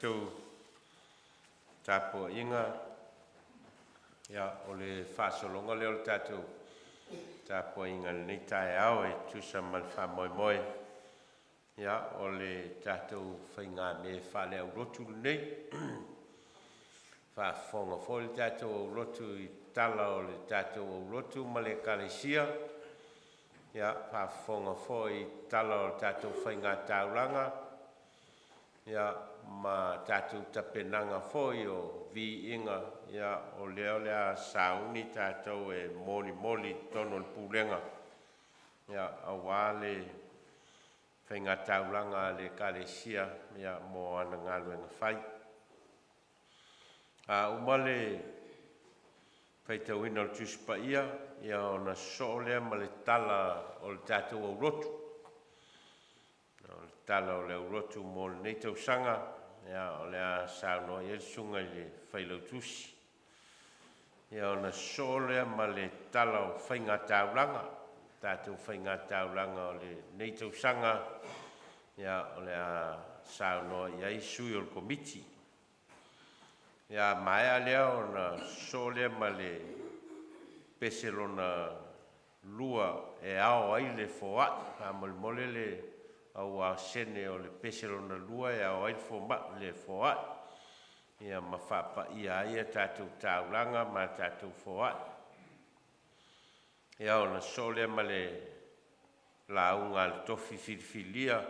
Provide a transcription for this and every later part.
Tatou tapuaiga, ia o le faasologa lea o le tatou tapuaiga i lenei taeao e tusa ma le faamoemoe, ia o le tatou faigamea faale-aulotu lenei. E faafofoga foi le tatou aulotu i tala o le tatou aulotu ma le Ekalesia, ia faafofoga foi i tala o le tatou faigataulaga, ia ma tatou tapenaga foi o viiga o lea o le a sauni tatou e molimoli i totonu o le pulega aua le faigataulaga a le Ekalesia mo ana galuega fai. A uma le faitauina o le Tusi Paia, ia ona sosoo lea ma le tala o le tatou aulotu. O le tala o le aulotu mo lenei tausaga, o le a saunoa i ai le Susuga i le Failautusi. Ia ona sosoo lea ma le tala o faigataulaga, tatou faigataulaga o lenei tausaga, o le a saunoa i ai sui o le Komiti. Ia, a maea lea ona sosoo lea ma le pese lona lua e ao ai le foai. Faamolemole le auasene o le pese lona lua e ao ai le le foai, ia ma faapaia ai a tatou taulaga ma a tatou foai. Ia ona sosoo lea ma le lauga a le Tofi Filifilia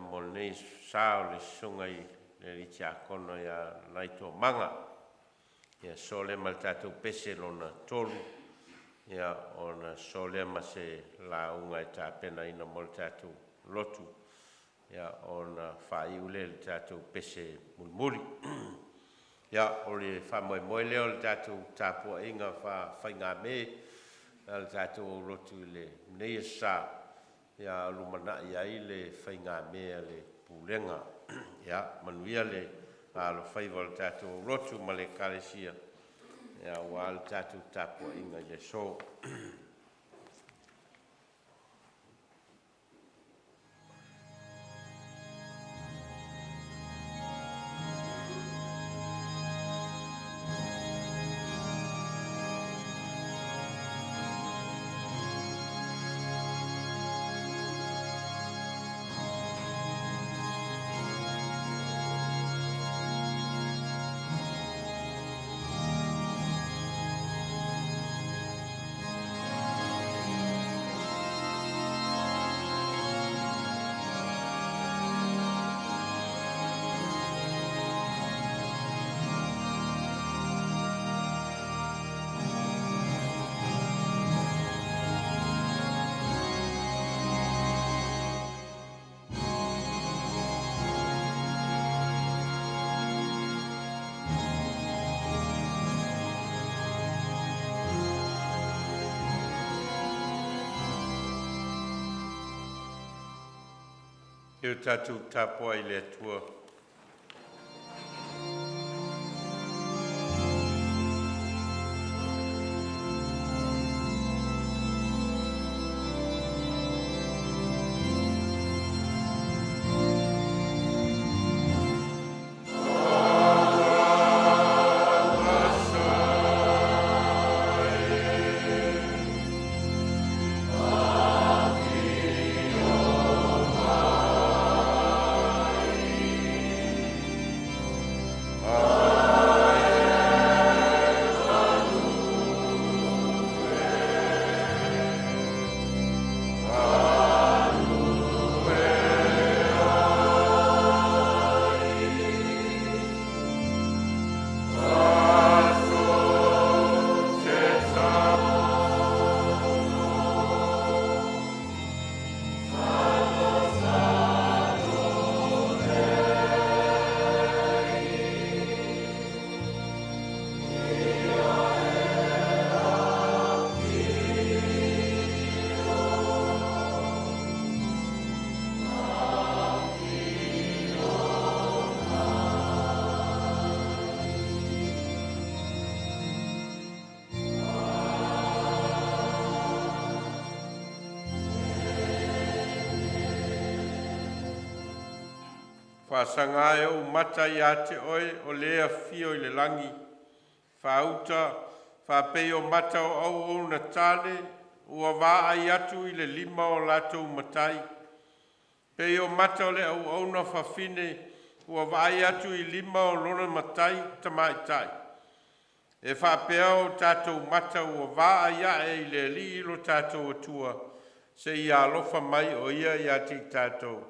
mo lenei aso sa o le Susuga i le alii Tiakono ia Lalaitomaga. Ia sosoo lea ma le tatou pese lona tolu, ia ona sosoo lea ma se lauga e tapenaina mo le tatou lotu, ona faaiu lea i le tatou pese mulimuli. Ia, o le faamoemoe lea o le tatou tapuaiga faa-faigamē a le tatou aulotu i lenei aso sa, a o lumanai ai le faigamē a le Pulega. Ia manuia le alofaiva o le tatou aulotu ma le Ekalesia aua le tatou tapuaiga i le aso. E o tatou tapuai i le Atua. Faasaga e ou mata ia te Oe o le afio i le lagi, faauta faapei o mata o auauna tane ua vaai atu i le lima o latou matai, pei o mata o le auauna fafine ua vaai atu i lima o lona matai tamaitai. E faapea o tatou mata ua vaai ae i le Alii lo tatou Atua seia alofa mai o Ia ia te i tatou.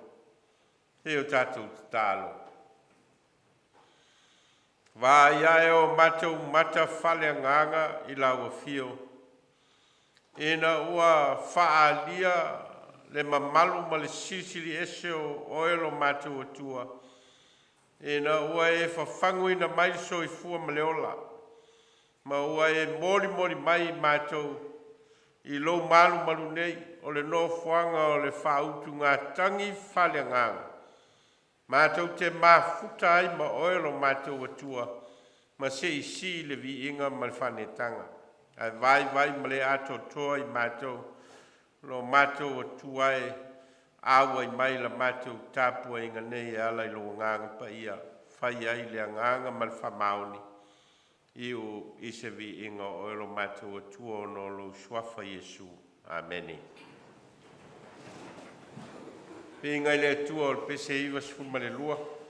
E o tatou tatalo. Vaai ae o matou mata faaleagaga i lau afio, ina ua faaalia le mamalu ma le Silisili Ese o Oe lo matou Atua, ina ua e fafaguina mai le soifua ma le ola, ma ua e molimoli mai i matou i lou malumalu nei o le nofoaga o le faautugatagi faaleagaga, matou te mafuta ai ma Oe lo matou Atua ma siisii le viiga ma le faanetaga. Ae vaivai ma le atoatoa i matou lo matou Atua e, auai mai i la matou tapuaiga nei e ala i lou Agaga Paia, fai ai le agaga ma le faamaoni iu i se viiga o Oe lo matou Atua ona o lou Suafa Iesu. Amene. Viiga i le Atua o le pese 92.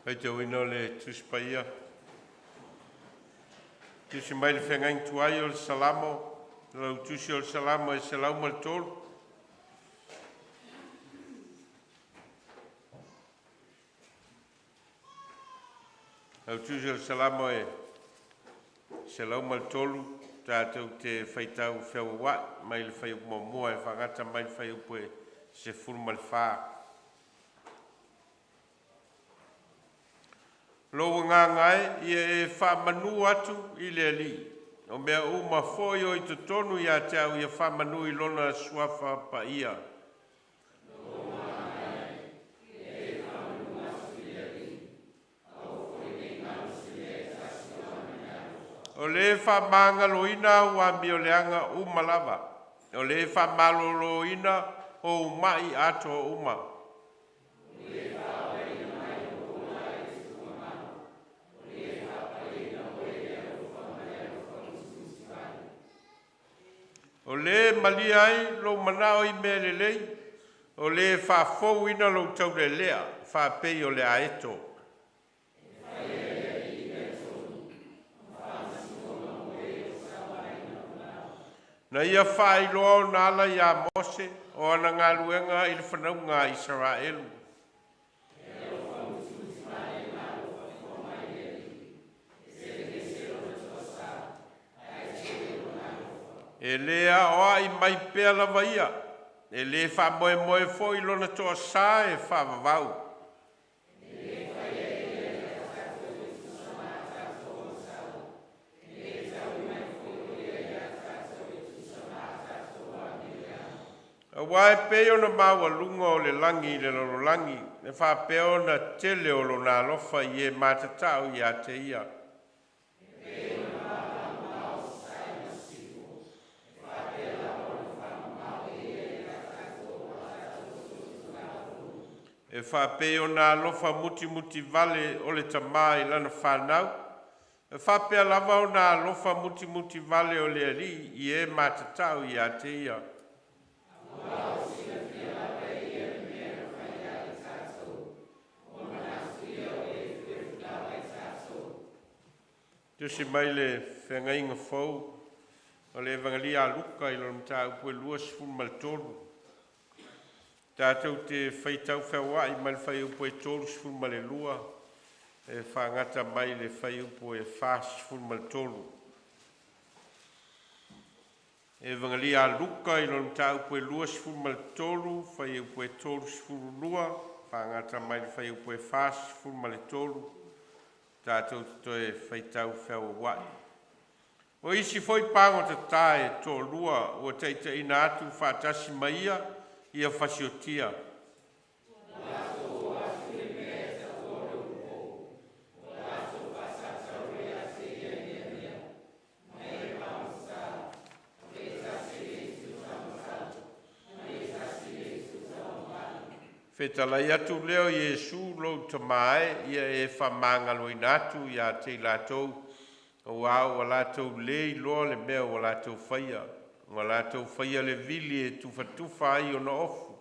Faitauina o le Tusi Paia, tusi mai le Feagaiga Tuai o le Salamo, lau Tusi o le Salamo e 103. Lau Tusi o le Salamo e 103, tatou te faitau feauauai mai le fuaiupu 1 e faagata mai le fuaiupu e 14. Lou agaga e, ia e faamanu atu i le Alii, o mea uma foi o i totonu ia te au ia faamanu i lona suafa paia. O le faamagaloina au amioleaga uma lava, o le faamaloloina ou mai atoa uma. O le malie ai lou manao i mea lelei, o le faafouina lou taulelea faapei o le aeto. Na ia faailoa ona ala ia Mose, o ana galuega i le fanauga a Isaraelu. E le aoai mai pea lava ia, e le faamoemoe foi lona toasā e faavavau. Aua e pei ona maualuga o le lagi i le lalolagi, e faapea ona tele o Lona alofa i e matatao ia te Ia. E faapei ona alofa mutimutivale o le tama i lana fanau, e faapea lava ona alofa mutimutivale o le Alii i e matatao ia te Ia. Tusi mai le Feagaiga Fou o le Evagehia a Luka i lona mataupu e 23. Tatou te faitau feauai mai le fuaiupu e 32 e faagata mai le fuaiupu e 43. Evagalia a Luka i lona mataupu e 23, fuaiupu e 32, faagata mai le fuaiupu e 43, tatou te toe faitau feauauai. O isi foi pagota e toalua ua taitaiina atu faatasi ma ia, ia fasiotia. Fetalai atu lea o Iesu, lou Tama e, ia e faamagaloina atu ia te i latou, auā ua latou le iloa le mea ua latou faia. Ua latou faia le vili e tufatufa ai ona ofu.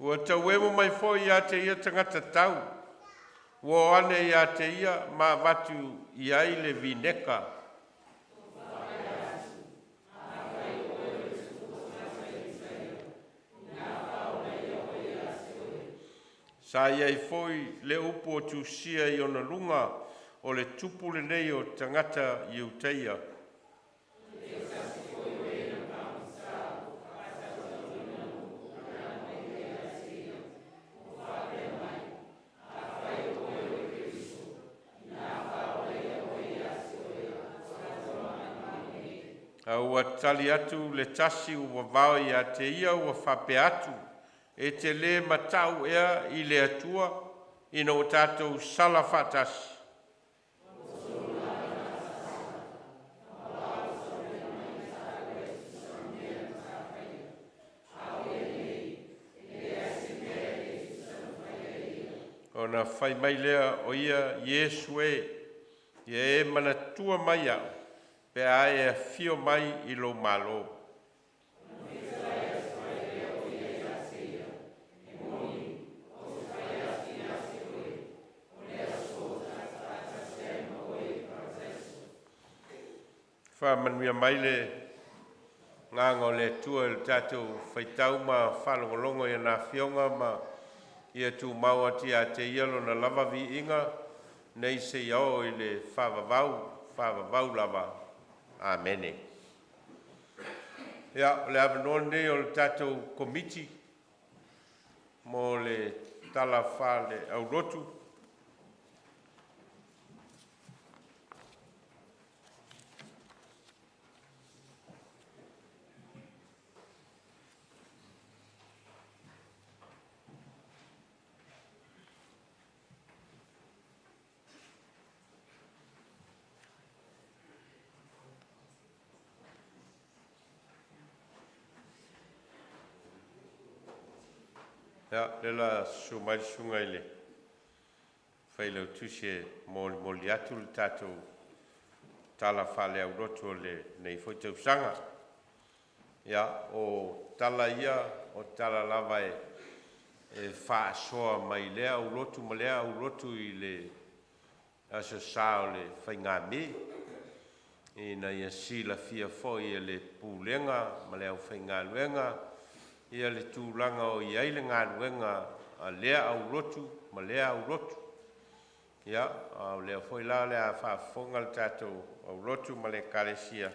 Ua tauemu mai foi ia te ia tagata tau, ua o ane ia te ia ma avatu i ai le vineka. Sa i ai foi le upu ua tusia i ona luga, o le tupu lenei o tagata Iutaia. A ua tali atu le tasi ua vavao ia te ia ua faapea atu, “E te le mata'u ea i le Atua, ina ua tatou sala faatasi? Ona fai mai lea o ia, “Iesu e, ia e manatua mai au pe a e afio mai i lou malo.” Faamanuia mai le Agaga o le Atua i le tatou faitau ma faalogologo i ana Afioga ma ia tumau atu ia te Ia Lona lava viiga nei seia oo i le faavavau, faavavau lava. Amene. Ia, o le avanoa lenei o le tatou Komiti mo le Tala Faaopoopo Ia, o lea o le a susu mai le susuga i le Failautusi e molimoli atu le tatou Tala Faaopoopo o lenei foi tausaga. Ia, o tala ia o tala lava e faasoa mai lea aulotu ma lea aulotu i le Aso Sa o le faiga Me, ina ia silafia foi e le Pulega ma le aufaigaluega le tulaga o i ai le galuega a lea aulotu ma lea aulotu. Ia, a o lea foi la o le a faafofoga le tatou aulotu ma le Ekalesia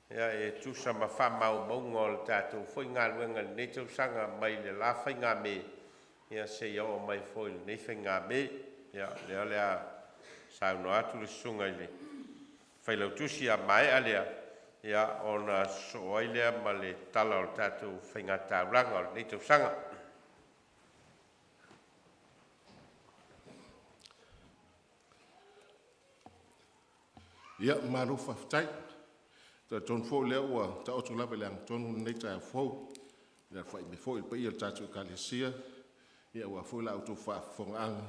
e tusa ma faamaumauga o le tatou foi galuega i lenei tausaga mai le la faiga Me seia oo mai foi i lenei faiga Me. Ia, o lea o le a saunoa atu le susuga i le Failautusi, a maea lea ona sosoo ai lea ma le tala o le tatou faigataulaga o lenei tausaga. Ia, malo faafetai. E talitonu foi o lea ua taoto lava i le agatonu lenei taeao fou i le alafai mai foi o le paia o le tatou Ekalesia aua foi la outou faafofogaaga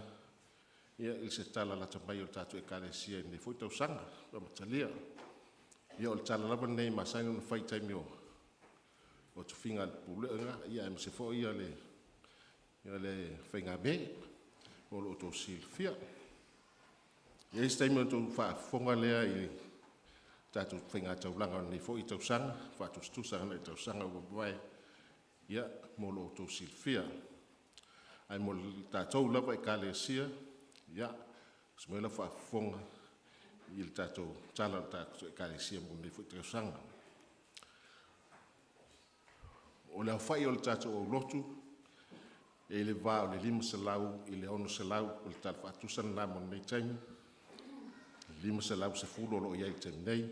i se tala lata mai a le tatou Ekalesia i lenei foi tausaga amatalia. Ia, o le tala lava lenei e masani ona fai i taimi o tofiga a le Pulega aemaise foi le Faigame mo lo outou silafia. E i ai se taimi ona outou faafofoga lea i le tatou faiga taulaga o lenei foi tausaga faatusatusa agai i tausaga ua mavae mo lo outou silafia. Ae mo le tatou lava Ekalesia, ia onosai mai lau faafofoga i le tatou Tala o le tatou Ekalesia mo lenei foi tausaga. O le aofai o le tatou aulotu e i le va o le 500 i le 600, o le tala faatusa lena mo lenei taimi. E 510 o lo o i ai i le taimi nei.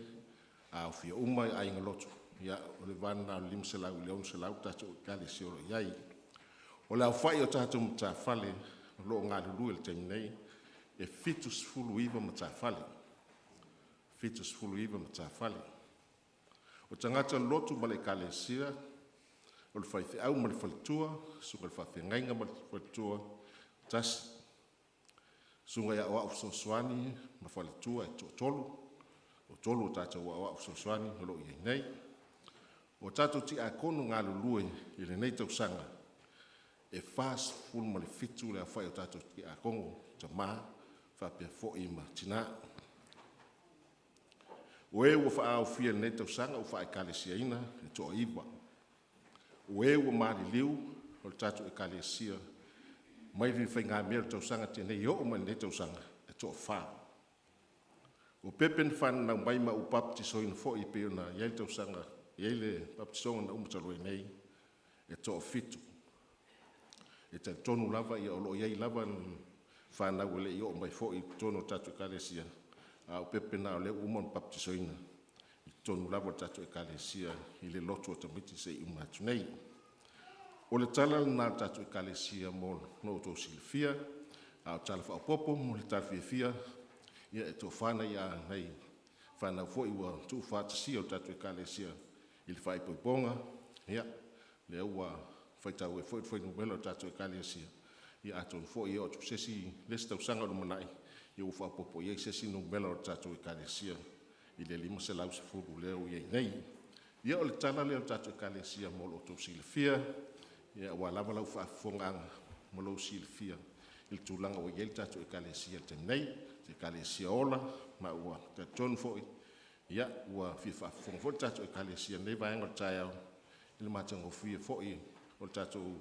A aofia uma aiga lotu, ia o le va lena o le 500 i le 600 tatou Ekalesia o lo o i ai. O le aofai o tatou matafale o lo o galulue i le taimi nei, e 79 matafale, 79 matafale. O tagata lotu ma le Ekalesia, o le faifeau ma le faletua, susuga i le faafeagaiga ma le faletua, e tasi. Susuga i Aoao Fesoasoani ma faletua e toatolu, toatolu a tatou Aoao Fesoasoani o lo o i ai nei. O tatou tiakono galulue i lenei tausaga, e 47 le aofai o tatou tiakono, tama faapea foi ma tina. O e ua faaaofia i lenei tausaga ua faaekalesiaina e toa-9. O e ua maliliu o le tatou Ekalesia mai le faiga Me o le tausaga na tea nei e oo mai lenei tausaga, e toa-fa. O pepe na fananau mai ma ua papatisoina foi pei ona i ai le tausaga e i ai le papatisoga na uma talu ai nei, e toa-fitu. E talitonu lava o lo o i ai lava fanau e le i oo mai foi i totonu o le tatou Ekalesia, a o pepe na o lea ua uma ona papatisoina i totonu lava o le tatou Ekalesia i le lotu a tamaiti se i uma atu nei. O le tala lena a le tatou Ekalesia mo lo outou silafia. A o le tala faaopoopo mo le fiafia, ia e toa-fa nai fanau foi ua tuufaatasia o le tatou Ekalesia i le faaipoipoga. Ia, lea ua faitau ai foi le fuainumera o le tatou Ekalesia. Ia atonu foi e oo atu i se isi le isi tausaga o lumanai, ia ua faaopoopo i ai se isi numera o le tatou Ekalesia i le 510 lea ua i ai nei. Ia o le tala lea o le tatou Ekalesia mo lo outou silafia, aua lava lau faafofogaaga ma lou silafia i le tulaga ua i ai le tatou Ekalesia i le taimi nei, o se Ekalesia ola ma ua talitonu foi ia ua fia faafofoga foi le tatou Ekalesia i lenei vaega o le taeao i le matagofie foi o le tatou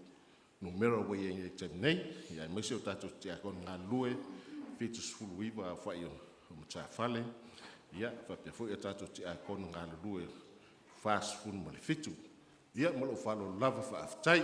numera ua i ai nei i le taimi nei, aemaise o tatou tiakono galulue e 79 aofai o matafale, faapea foi a tatou tiakono galulue e 47. Ia ma lou faaaloalo lava faafetai.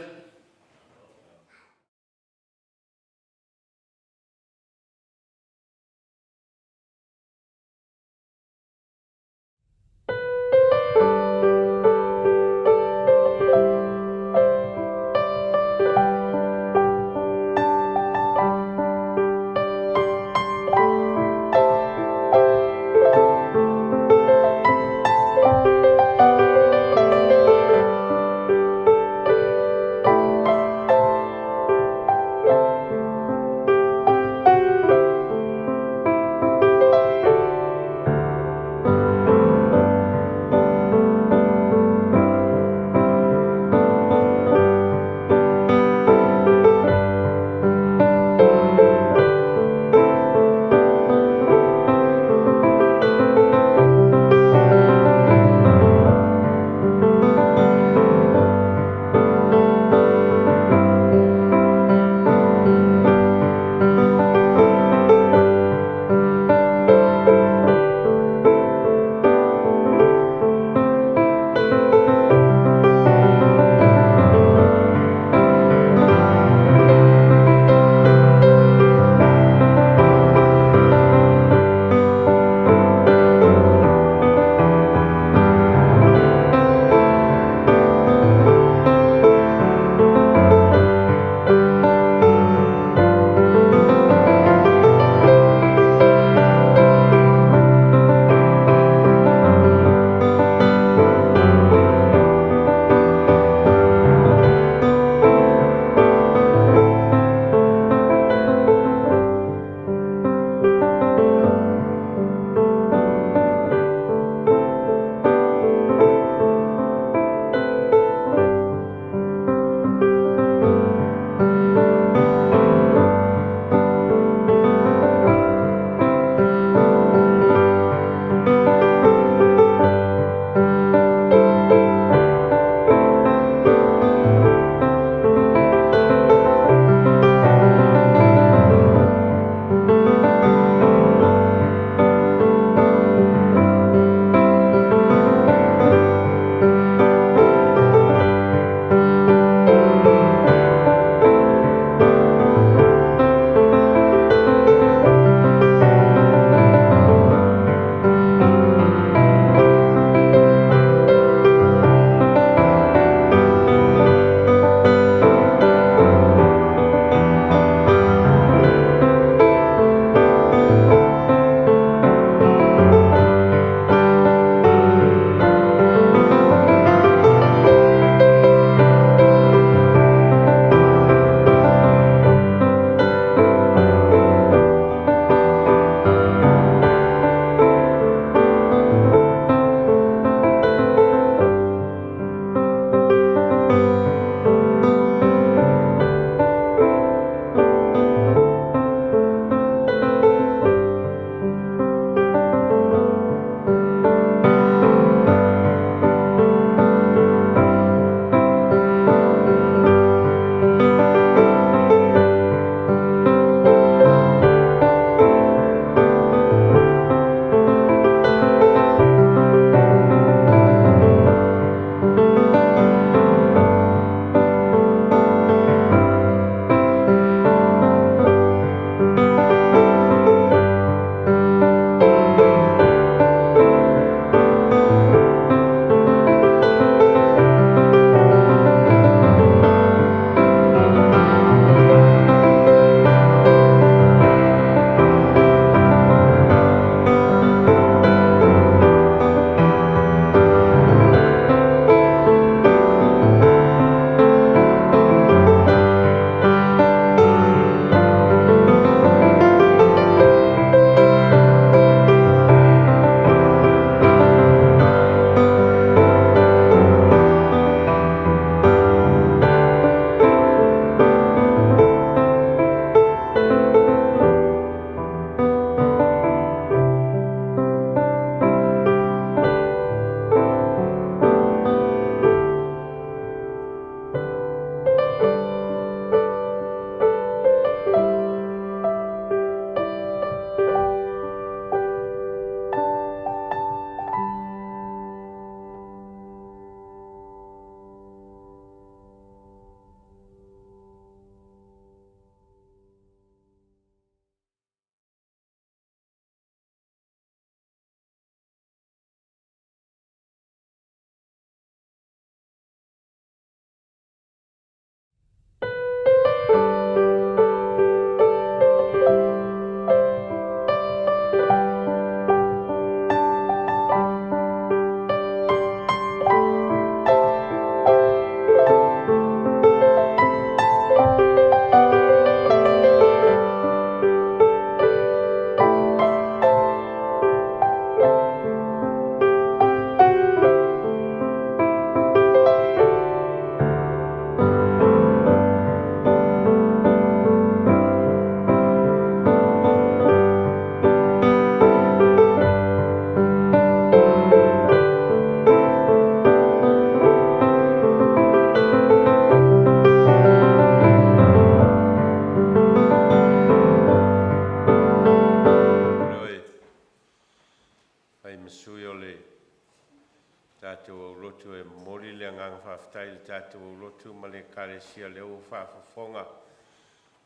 Faafetai i le tatou aulotu ma le Ekalesia o lea ua faafofoga,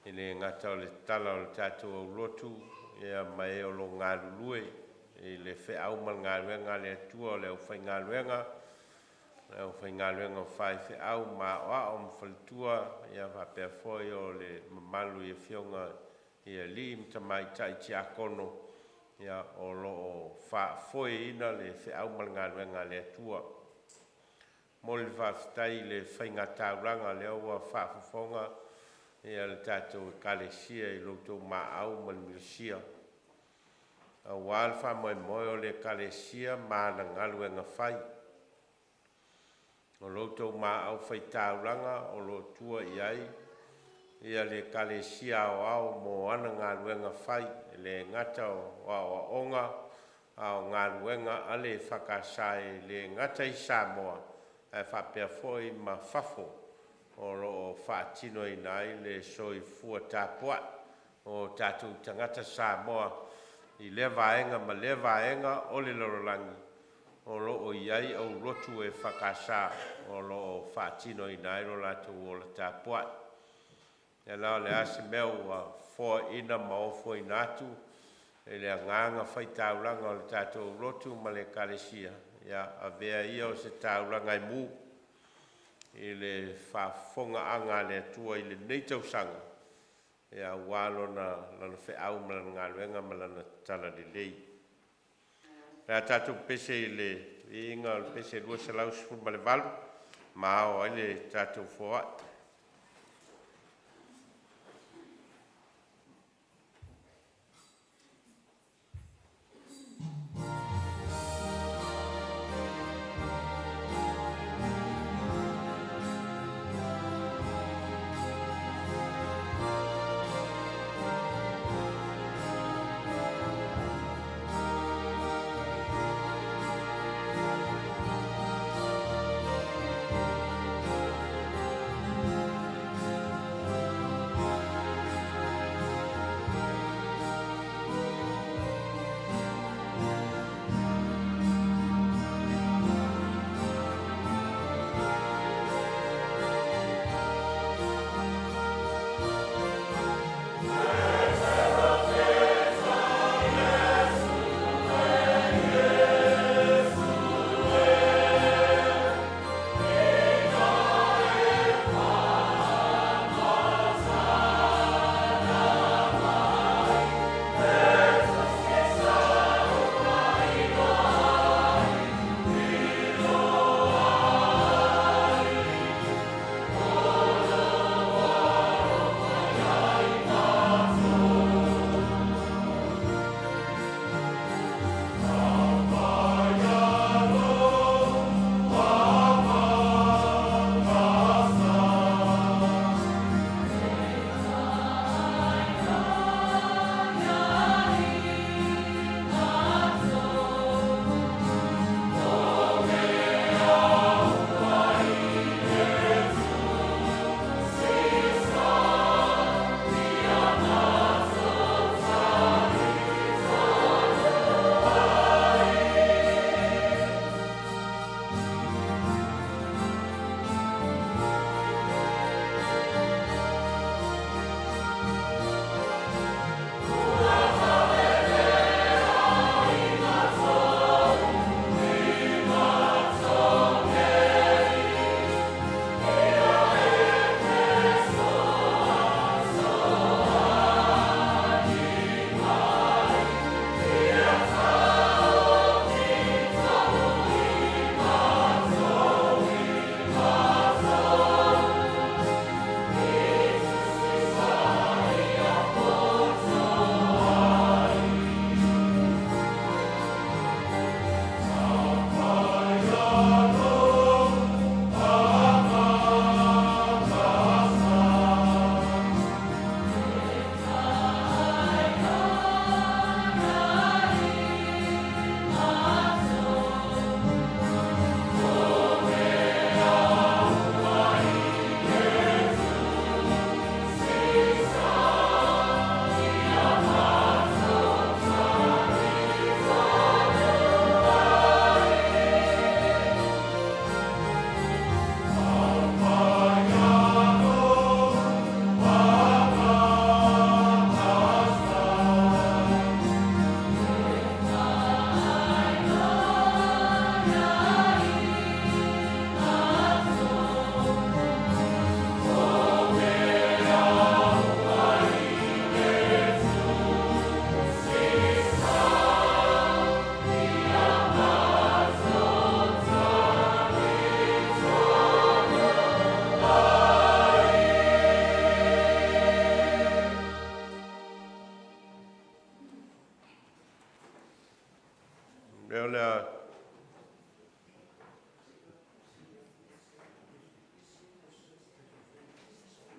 e le gata o le tatala o le tatou aulotu ma e o lo o galulue i le feau ma le galuega a le Atua, o le aufaigaluega, le aufaigaluega faifeau ma aoao ma faletua, faapea foi le mamalu i afioga i alii ma tamaitai tiakono o lo o faafoeina le feau ma le galuega a le Atua. E momoli le faafetai i le faigataulaga o lea ua faafofoga le tatou Ekalesia i lo outou maau ma le minosia aua le faamoemoe o le Ekalesia ma ana galuega fai. O lo outou maau faitaulaga o lo o tua i ai le Ekalesia Aoao mo ana galuega fai, e le gata o aoaoga a o galuega a le EFKS e le gata i Samoa ae faapea foi ma fafo o lo o faatinoina ai le soifua tapuai o tatou tagata Samoa i lea vaega ma lea vaega o le lalolagi o lo o i ai aulotu EFKS o lo o faatinoina ai lo latou ola tapuai. O lea la o le a se mea ua foaina ma ofoina atu i le agaga faitaulaga o le tatou lotu ma le Ekalesia, ia avea ia o se taulaga e mu i le faafofogaaga a le Atua i lenei tausaga aua Lana feau ma Lana galuega ma Lana talalelei. O le a tatou pese i le viiga o le pese 218 ma ao ai le tatou foai.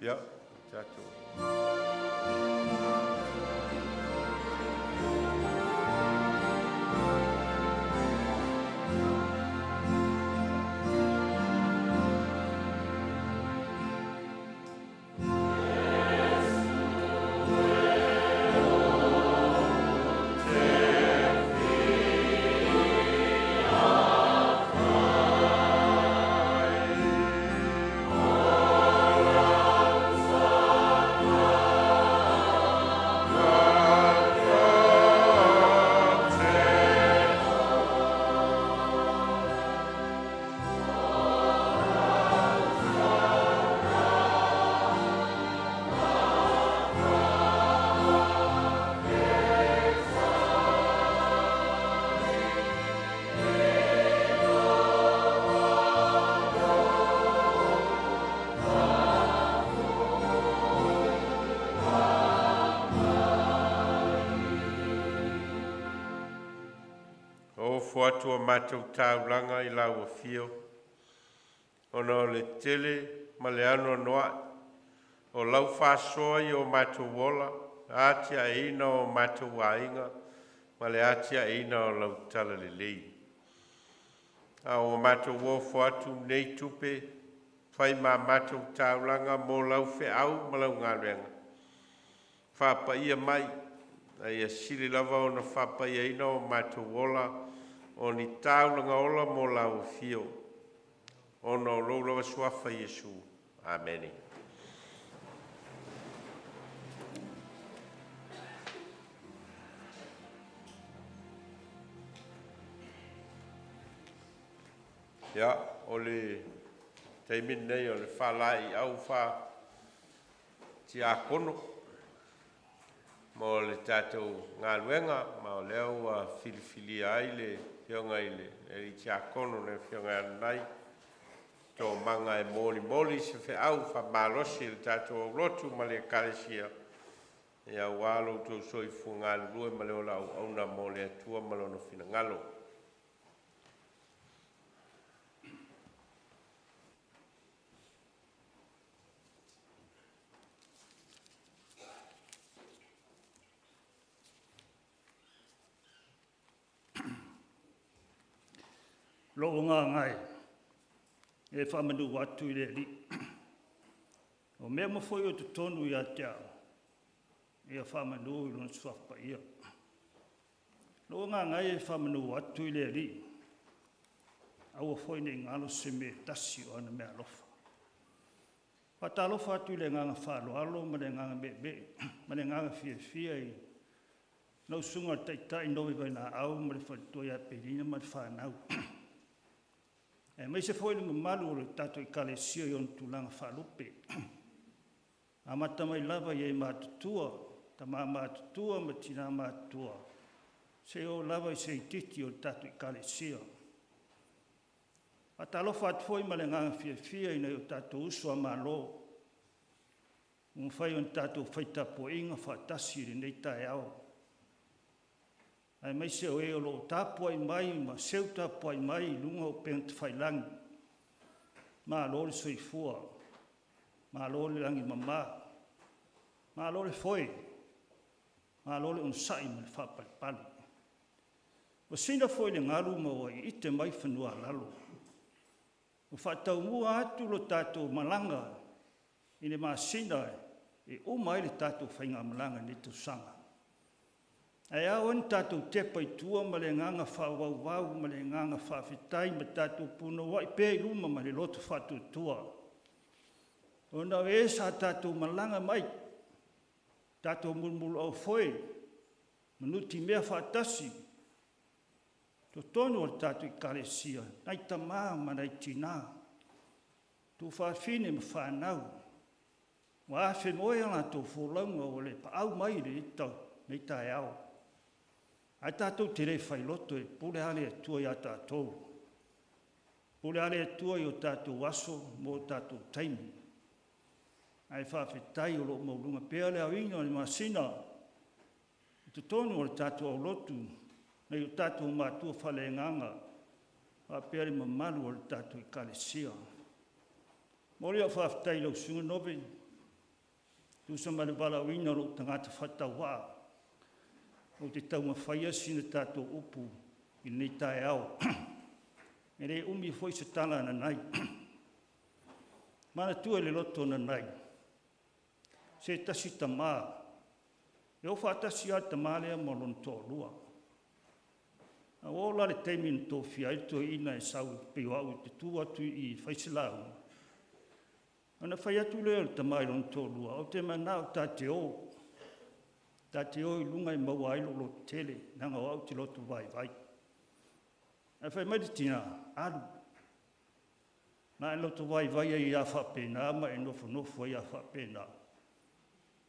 Ia, tatou. Ofo atu a matou taulaga i lau afio ona o le tele ma le anoanoai o lau faasoa i o matou ola, atiaeina o matou aiga ma le atiaeina o lau talalelei. A ua matou ofo atu nei tupe fai ma a matou taulaga mo lau feau ma lau galuega, faapaia mai a ia sili lava ona faapaiaina o matou ola o ni taulaga ola mo lau afio, ona o lou lava suafa Iesu. Amene. Ia, o le taimi lenei o le faalaeiau faa-tiakono mo le tatou galuega, ma o lea ua filifilia ai le Afioga i le alii Tiakono le Afioga ia Nanai Tomaga e molimoli se feau faamalosi a le tatou aulotu ma le Ekalesia aua lo outou soifua galulue ma le ola auauna mo le Atua ma Lona finagalo. Lou agaga e, e faamanu atu i le Alii, o mea uma foi o i totonu ia te au, ia faamanu i Lona Suafa Paia. Lou agaga e, e faamanu atu i le Alii, aua foi ne i galo se mea e tasi o ana meaalofa. Faatalofa atu i le agaga faaaloalo ma le agaga meemee ma le agaga fiafia i lau Susuga i le Taitai Noe Vainaau ma le faletua ia Pelina ma le fanau, aemaise foi le mamalu o le tatou Ekalesia i ona tulaga faalupe, amata mai lava i e matutua, tama matutua ma tina matutua, seia oo lava i se itiiti o le tatou Ekalesia. Faatalofa atu foi ma le agaga fiafia i nai o tatou uso a Malo ua mafai ona tatou fai tapuaiga faatasi i lenei taeao, aemaise o e o lo o tapuai mai ma seu tapuai mai i luga o upega tafailagi. Malo le soifua, malo le lagi e mama, malo le foe, malo le onosai ma le faapalepale. Ua sila foi le galu ma ua iite mai fanua-a-lalo, ua faataumua atu le tatou malaga i le masina e uma ai le tatou faigamalaga i lenei tausaga. Ae ao ona tatou tepa i tua ma le agaga faavauvau ma le agaga faafetai ma tatou punouai pea i luma ma le loto faatuatua, ona o e sa tatou malaga mai, tatou mulumuluaufoe ma nutimea faatasi totonu o le tatou Ekalesia, nai tama ma nai tina, tuafafine ma fanau, ua afenoe a latou folauga ua le paau mai i lenei taeao. Ae tatou te le failoto, e pule lava le Atua ia tatou. E pule lava le Atua i o tatou aso ma o tatou taimi. Ae faafetai o lo o maualuga pea le aoina o le masina i totonu o le tatou aulotu, nai o tatou matua faaleagaga faapea le mamalu o le tatou Ekalesia. Momoli lau faafetai i lau Susuga Nove Tusa ma le valaauina o lou tagata faatauvaa, ou te taumafaia sina tatou upu i lenei taeao. E le umi foi se tala nanai. Manatua i le loto nanai, se tasi tamā, e o faatasi lava le tamā lea ma lona toalua. A ua oo la i le taimi na tofia ai le toeaina e sau pei o au ou te tu atu i i e fai se lauga, ona fai atu lea o le tama i lona toalua, ou te manao ta te o, ta te o i luga e maua ai lou lototele, leaga o au ou te loto vaivai. Ae fai mai le tina, alu, na e loto vaivai ai lava faapena ma e nofonofo ai lava faapena.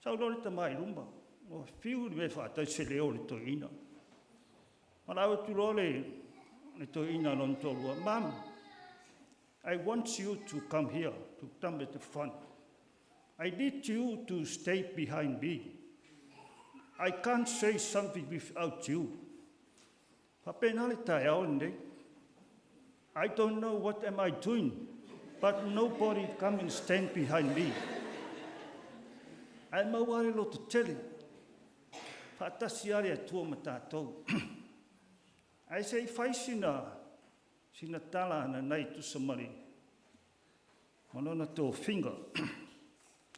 Sau loa le tama i luma, ua fiu i le mea e faatali se leo o le toeaina. Valaau atu loa le toeaina i lona toalua, Mum, I want you to come here, to come at the front. I need you to stay behind me. I can't say something without you. Faapena le taeao lenei. I don't know what am I doing, but nobody come and stand behind me. Ae maua le lototele, faatasi lava le Atua ma tatou. Ae se i fai sina tala nanei e tusa ma le ma lona tofiga.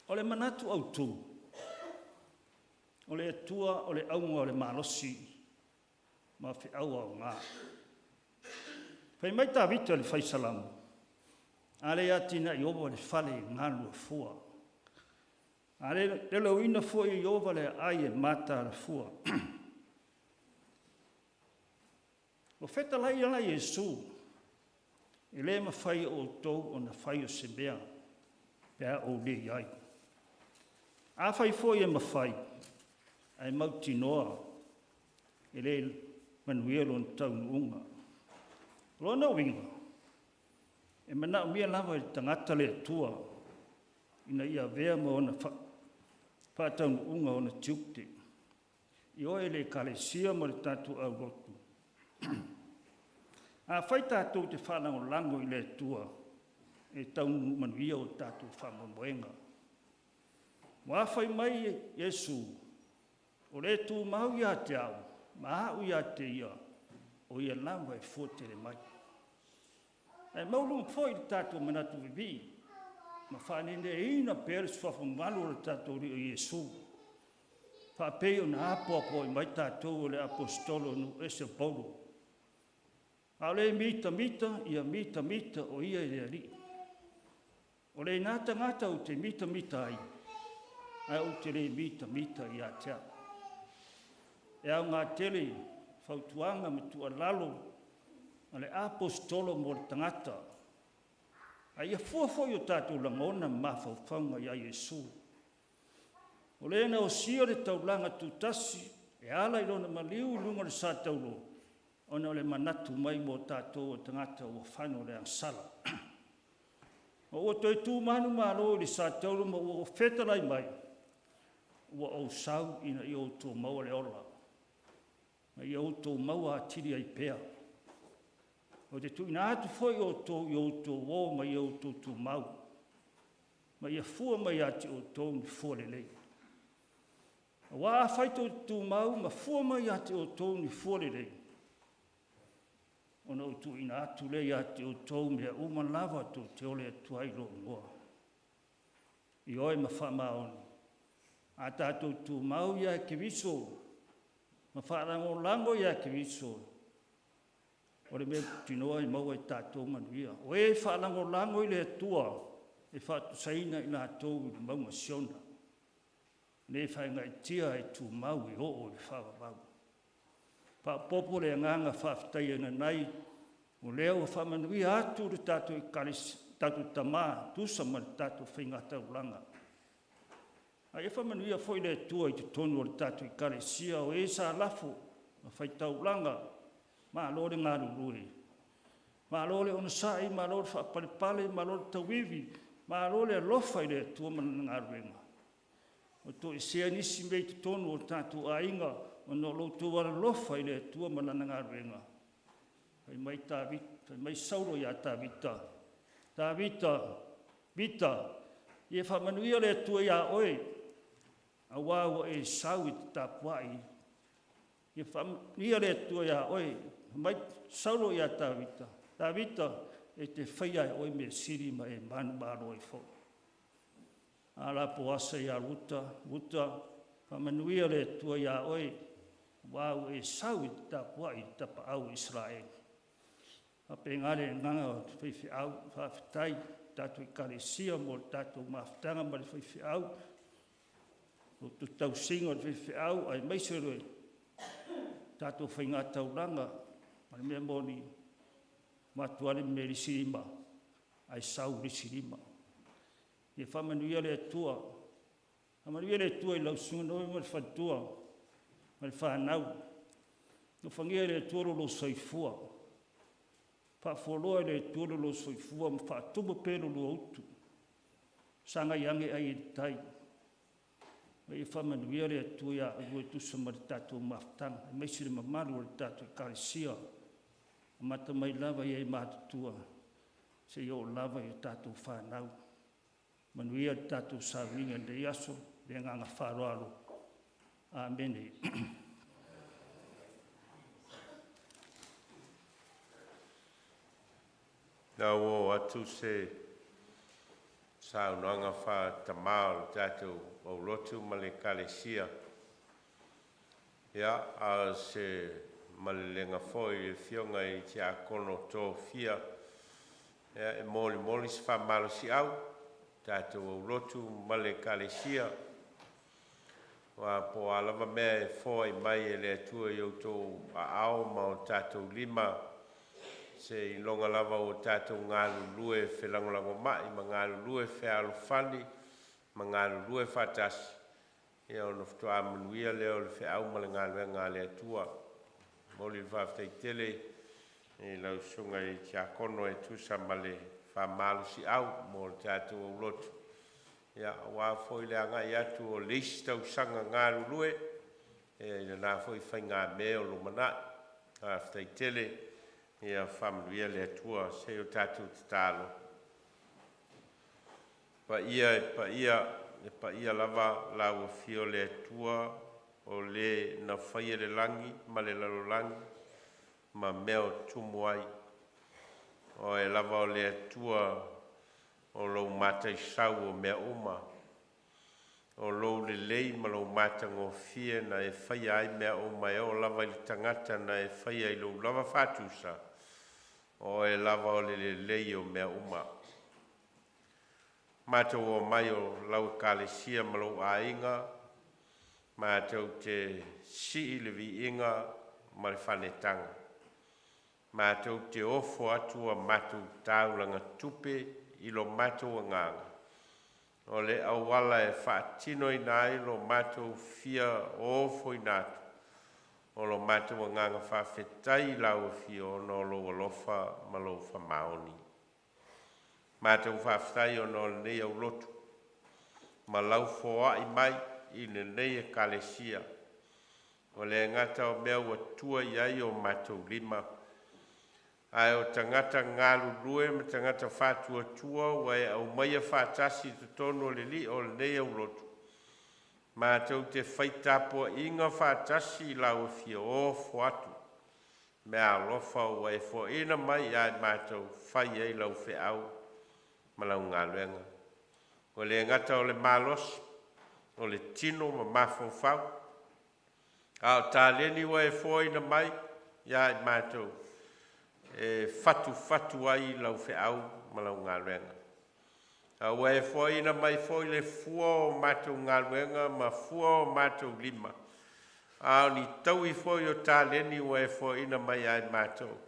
O le manatu autu, o le Atua o le auga o le malosi ma feau aoga. Fai mai Tavita i le Fai Salamo, a le atinae e Ieova le fale e galulue fua. A le leleuina foi e Ieova le aai e mataala fua. Ua fetalai ala Iesu, e le mafai e outou ona fai o se mea pe a ou le i ai. Afai foi e mafai, ae mautinoa e le manuia lona taunuuga. O lona uiga, e manaomia lava e le tagata le Atua ina ia avea ma ona faataunuuga ona tiute, ioe le Ekalesia ma le tatou aulotu. Afai tatou te faalagolago i le Atua, e taunuu manuia o tatou faamoemoega. Aua fai mai Iesu, o le tumau ia te au, ma au ia te ia, o ia lava e fua tele mai. Ae maualuga foi lo tatou manatu vivii ma faaneneina pea le suafa mamalu o le tatou Alii o Iesu, faapei ona apoapoai mai tatou e le Aposetolo nuuese o Paulo. A o le mitamita, ia mitamita o ia i le Alii. O lena tagata ou te mitamita ai, ae ou te le mitamita ia te au. E aoga tele fautuaga ma tuualalo a le Aposetolo mo le tagata, a ia fua foi o tatou lagona ma mafaufauga ia Iesu. O le na osia le taulaga tutasi e ala i lona maliu i luga o le sa taulo, ona o le manatu mai mo tatou o tagata ua fano i le agasala. Ma ua toe tu manumalo i le sa taula ma ua fetalai mai, ua ou sau ina ia outou maua le ola, ma ia outou maua atili ai pea. Ou te tuuina atu foi outou i outou uo ma ia outou tumau, ma ia fua mai ia te outou ni fua lelei. Aua afai tou te tumau ma fua mai ia te outou ni fua lelei, ona ou tuuina atu lea ia te outou mea uma lava tou te ole atu ai i lou igoa. Ioe ma faamaoni, a tatou tumau ia Keriso ma faalagolago ia Keriso, o le mea mautinoa e maua e tatou manuia. O e faalagolago i le Atua, e faatusaina i latou i le mauga Siona, le faigaitia e tumau e oo i le faavavau. Faaopoopo le agaga faafetai e nanai, o lea ua faamanuia atu le tatou tatou Tama tusa ma le tatou faigataulaga. A ia faamanuia foi le Atua i totonu o le tatou Ekalesia, o e sa lafo ma faitaulaga, malo le galulue, malo le onosai, malo le faapalepale, malo le tauivi, malo le alofa i le Atua ma Lana galuega. Ua toesea nisi mea i totonu o tatou aiga ona o lo outou alolofa i le Atua ma Lana galuega. Fai mai Tavita, fai mai Saulo ia Tavita, Tavita, Vita, ia faamanuia le Atua ia oe. Auā ua e sau i te tapuai, ia faamanuia le Atua iā oe. Fai mai Saulo iā Tavita, Tavita, e te faia e oe mea sili ma e manumalo ai foi. A la Poasa iā Ruta, Ruta, faamanuia le Atua iā oe, auā ua e sau i te tapuai i le tapaau o Isaraelu. Faapena le agaga o le faifeau, faafetai i le tatou Ekalesia mo le tatou mafutaga ma le faifeau, le tausiga o le faifeau aemaise o le tatou faigataulaga. A o le mea moni, e avatu lava le mea i le isi lima ae sau i le isi lima. Ia faamanuia le Atua, faamanuia le Atua i lau Susuga Noe ma le faletua ma le fanau. Alofagia e le Atua lo lua soifua, faafualoa e le Atua lo lua soifua ma faatumu pea lo lua utu, sagai ane ai i le tai, ma ia faamanuia le Atua ia oulua e tusa ma le tatou mafutaga, aemaise le mamalu o le tatou Ekalesia, amata mai lava i e matutua seia oo lava i a tatou fanau. Manuia le tatou sauniga i lenei aso. Ma le agaga faaaloalo. Amene. Na ua oo atu se saunoaga faa-tamā o le tatou aulotu ma le Ekalesia, ia, a o se malelega foi i le Afioga i Tiakono Tofia, ia, e molimoli se faamalosiau i le tatou aulotu ma le Ekalesia, aua po o a lava mea e foai mai e le Atua i outou aao ma o tatou lima, seiloga lava ua tatou galulue felagolagomai ma galulue fealofani ma galulue faatasi, ia ona faatoa manuia lea o le feau ma le galuega a le Atua. E momoli le faafetai tele i lau Susuga i le Tiakono e tusa ma le faamalosiau mo le tatou aulotu, aua foi le agai atu o le isi tausaga galulue i lena foi faigamea o lumanai. Faafetai tele, ia faamanuia le Atua. Se i o tatou tatalo. Paia e paia, e paia lava lau afio le Atua o le na faia le lagi ma le lalolagi ma mea o tumu ai. O Oe lava o le Atua o lou mataisau o mea uma, o lou lelei ma lou matagofie na e faia ai mea uma e oo lava i le tagata na e faia i lou lava faatusa. O Oe lava o le lelei o mea uma. Matou omai o lau ekalesia ma lou aiga, matou te sii le viiga ma le faanetaga, matou te ofo atu a matou taulaga tupe i lo matou agaga, o le auala e faatinoina ai lo matou fia ofoina atu o lo matou agaga faafetai i lau afio ona o lou alofa ma lou faamaoni. Matou faafetai ona o lenei aulotu ma lau foai mai i lenei ekalesia. Ua le gata o mea ua tua i ai o matou lima, ae o tagata galulue ma tagata faatuatua ua e aumaia faatasi i totonu o le lii o lenei aulotu, matou te fai tapuaiga faatasi i lau afio, ofo atu meaalofa ua e foaina mai ia i matou, fai ai lau feau ma lau galuega. Ua le gata o le malosi o le tino ma mafaufau, a o taleni ua e foaina mai ia i matou e fatufatu ai lau feau ma lau galuega. A ua e foaina mai foi le fua o matou galuega ma fua o matou lima, a o ni taui foi o taleni ua e foaina mai ia i matou,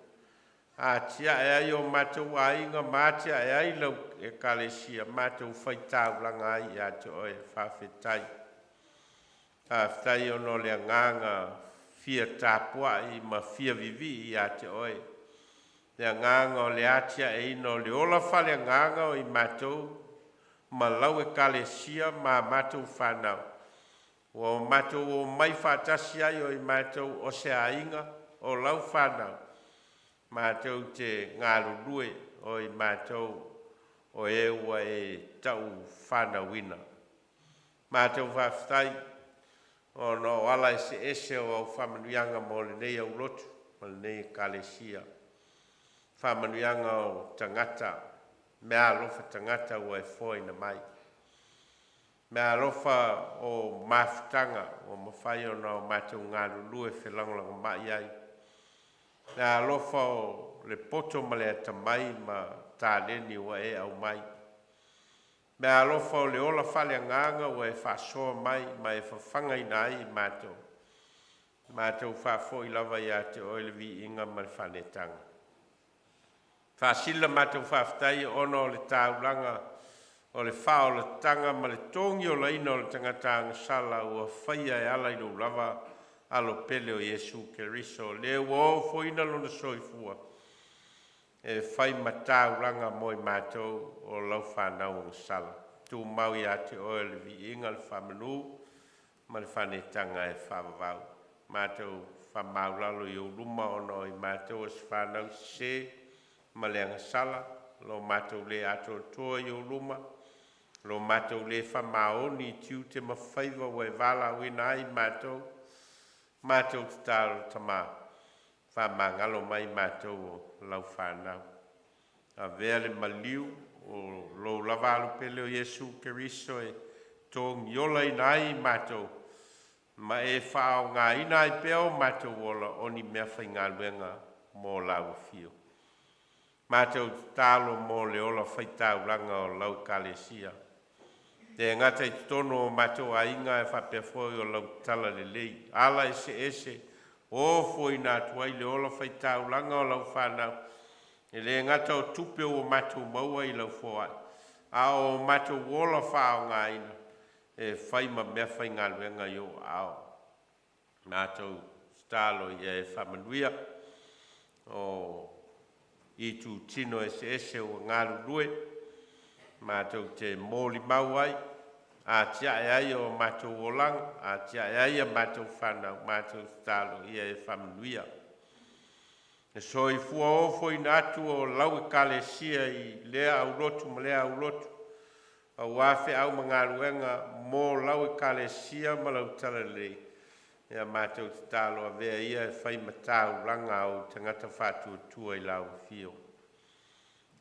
atiae ai o matou aiga ma atiae ai lau Ekalesia, matou faitaulaga ai ia te Oe. Faafetai. Faafetai ona o le agaga fia tapuai ma fia vivii ia te Oe, le agaga o le atiaeina o le ola faaleagaga o i matou ma lau Ekalesia ma a matou fanau, ua o matou omai faatasi ai o i matou o se aiga, o lau fanau, matou te galulue o i matou o e ua e taufanauina. Matou faafetai. Ona o ala eseese o au faamanuiaga mo lenei aulotu ma lenei ekalesia. Faamanuiaga o tagata, meaalofa tagata ua e foaina mai. Meaalofa o mafutaga ua mafai ona o matou galulue felagolagomai ai. Meaalofa o le poto ma le atamai ma taleni ua e aumai. Meaalofa o le ola faaleagaga ua e faasoa mai ma e fafagaina ai i matou, matou faafoi lava ia te oe le viiga ma le faanetaga. Faasili la matou faafetai ona o le taulaga o le faaolataga ma le togiolaina o le tagata agasala ua faia e ala i lou lava Alo pele o Iesu Keriso, o Le ua ofoina Lona soifua e fai ma taulaga mo i matou o lau fanau agasala. Tumau ia te oe le viiga, le faamanu ma le faaneetaga e faavavau. Matou faamaualalo i ou luma ona o i matou o se fanau sese ma le agasala, lo matou le atoatoa i ou luma, lo matou le faamaoni i tiute ma faiva ua e valaauina ai i matou. Matou tatalo, Tama, faamagalo mai i matou o lau fanau. Avea le maliu o lou lava Alo pele o Iesu Keriso e togiolaina ai i matou ma e faaaogaina ai pea o matou ola o ni meafaigaluega mo lau afio. Matou tatalo mo le ola faitaulaga o lau Ekalesia, e le gata i totonu o matou aiga ae faapea foi o lau talalelei, ala eseese ua ofoina atu ai le ola faitaulaga o lau fanau. E le gata o tupe ua matou maua i lau foai, a o matou ola faaaogaina e fai ma meafaigaluega i ou aao. Matou tatalo ia e faamanuia o itutino eseese ua galulue matou te molimau ai, atiae ai o matou olaga, atiae ai a matou fanau. Matou tatalo ia e faamanuia le soifua ofoina atu o lau Ekalesia i lea aulotu ma lea aulotu aua feau ma galuega mo lau Ekalesia ma lau talalelei. Ia matou tatalo, avea ia e fai ma taulaga a ou tagata faatuatua i lau afio.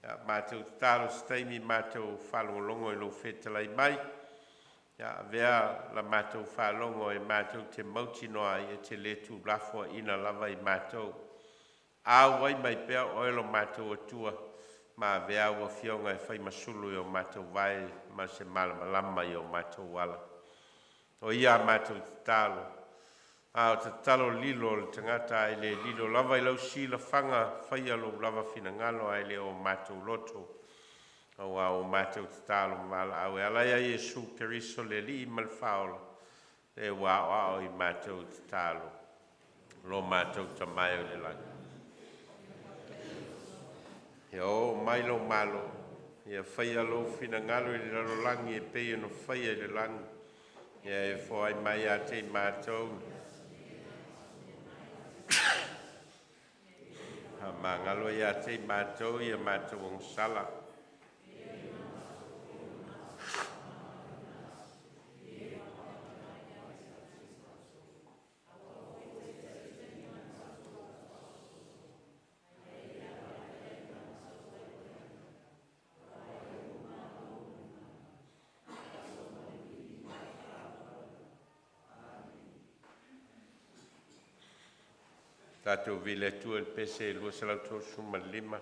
Ia matou tatalo i se taimi matou faalogologo i lou fetalai mai, ia avea la matou faalogo e matou te mautinoa ai e te le tuulafoaina lava i matou. Auai mai pea oe lo matou Atua ma avea au Afioga e fai ma sulu i o matou vae ma se malamalama i o matou ala. O ia a matou tatalo, a o tatalo lilo a le tagata ae le lilo lava i lau silafaga. Faia lou lava finagalo ae le o matou loto, aua ua matou tatalo ma valaau e ala ia Iesu Keriso le Alii ma le Faaola, le ua aoao i matou tatalo. Lo matou Tama e i le lagi, ia oo mai lou malo, ia faia lou finagalo i le lalolagi e pei ona faia i le lagi. Ia e foai mai ia te i matou Faamagalo ia te i matou ia matou agasala. Tatou vili le Atua i le pese 235.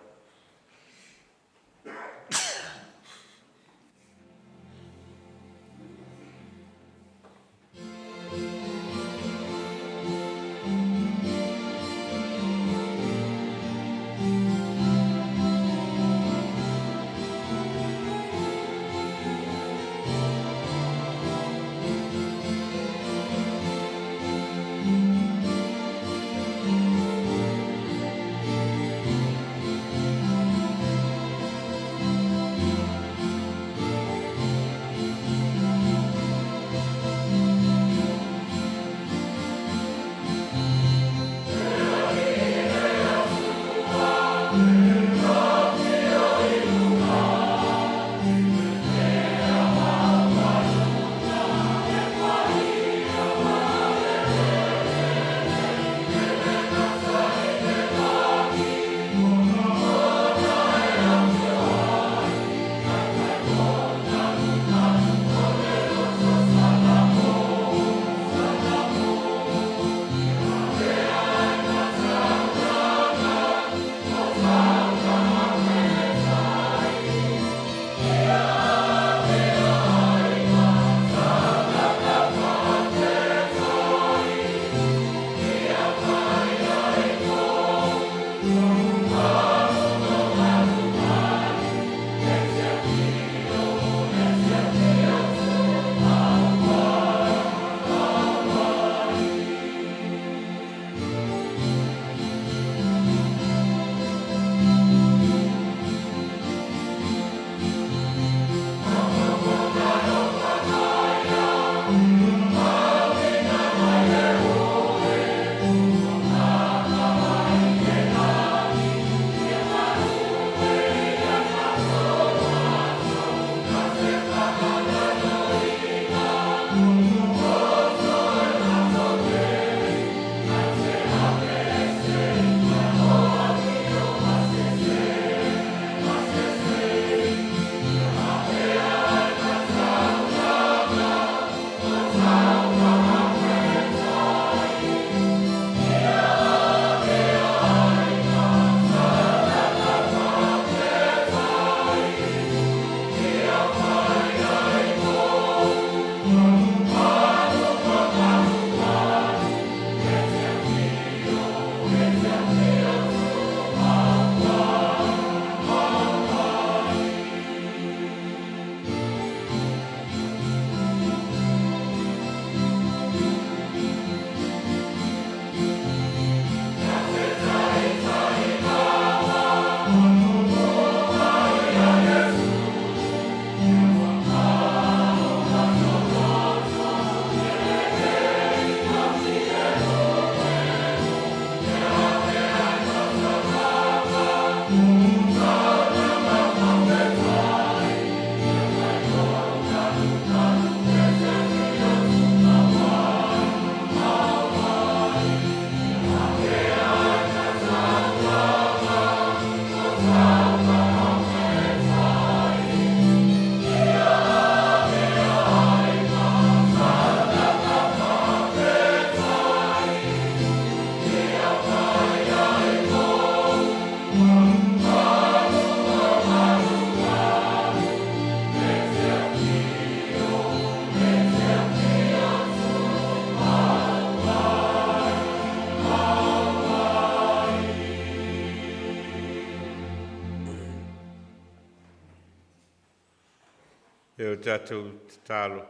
Tatou tatalo.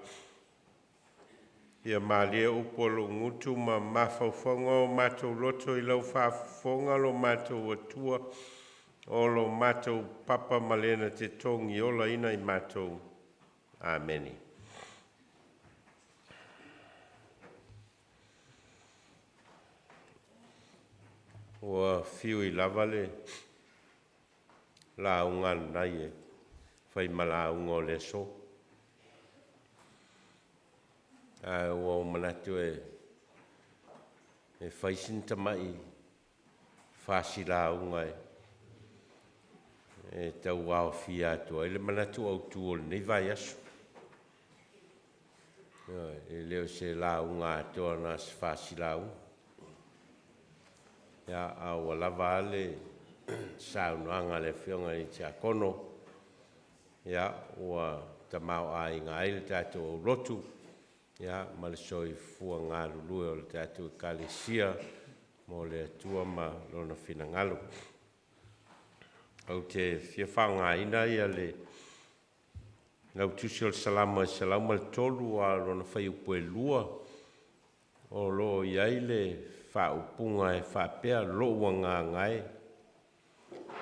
Ia malie upu a lou gutu ma mafaufauga o matou loto i lau faafofoga lo matou Atua, o lo matou papa ma lena te togi olaina i matou. Amene. Ua fiu i lava le lauga ananai e fai ma lauga o le aso. Ae ua ou manatu e fai sina tamai fasilauga e tau aofia atu ai le manatu autu o lenei vaiaso. E le o se lauga atoa na o se fasilauga. Ia, a ua lava a le saunoaga a le Afioga i le Tiakono, ia, ua tamaoaiga ai le tatou aulotu, ia, ma le soifua galulue o le tatou Ekalesia mo le Atua ma Lona finagalo. Ou te fia faaaogaina le lautusi o le Salamo e 103 a o lona fuaiupu e 2, o lo o i ai le faaupuga e faapea, “Lou agaga e,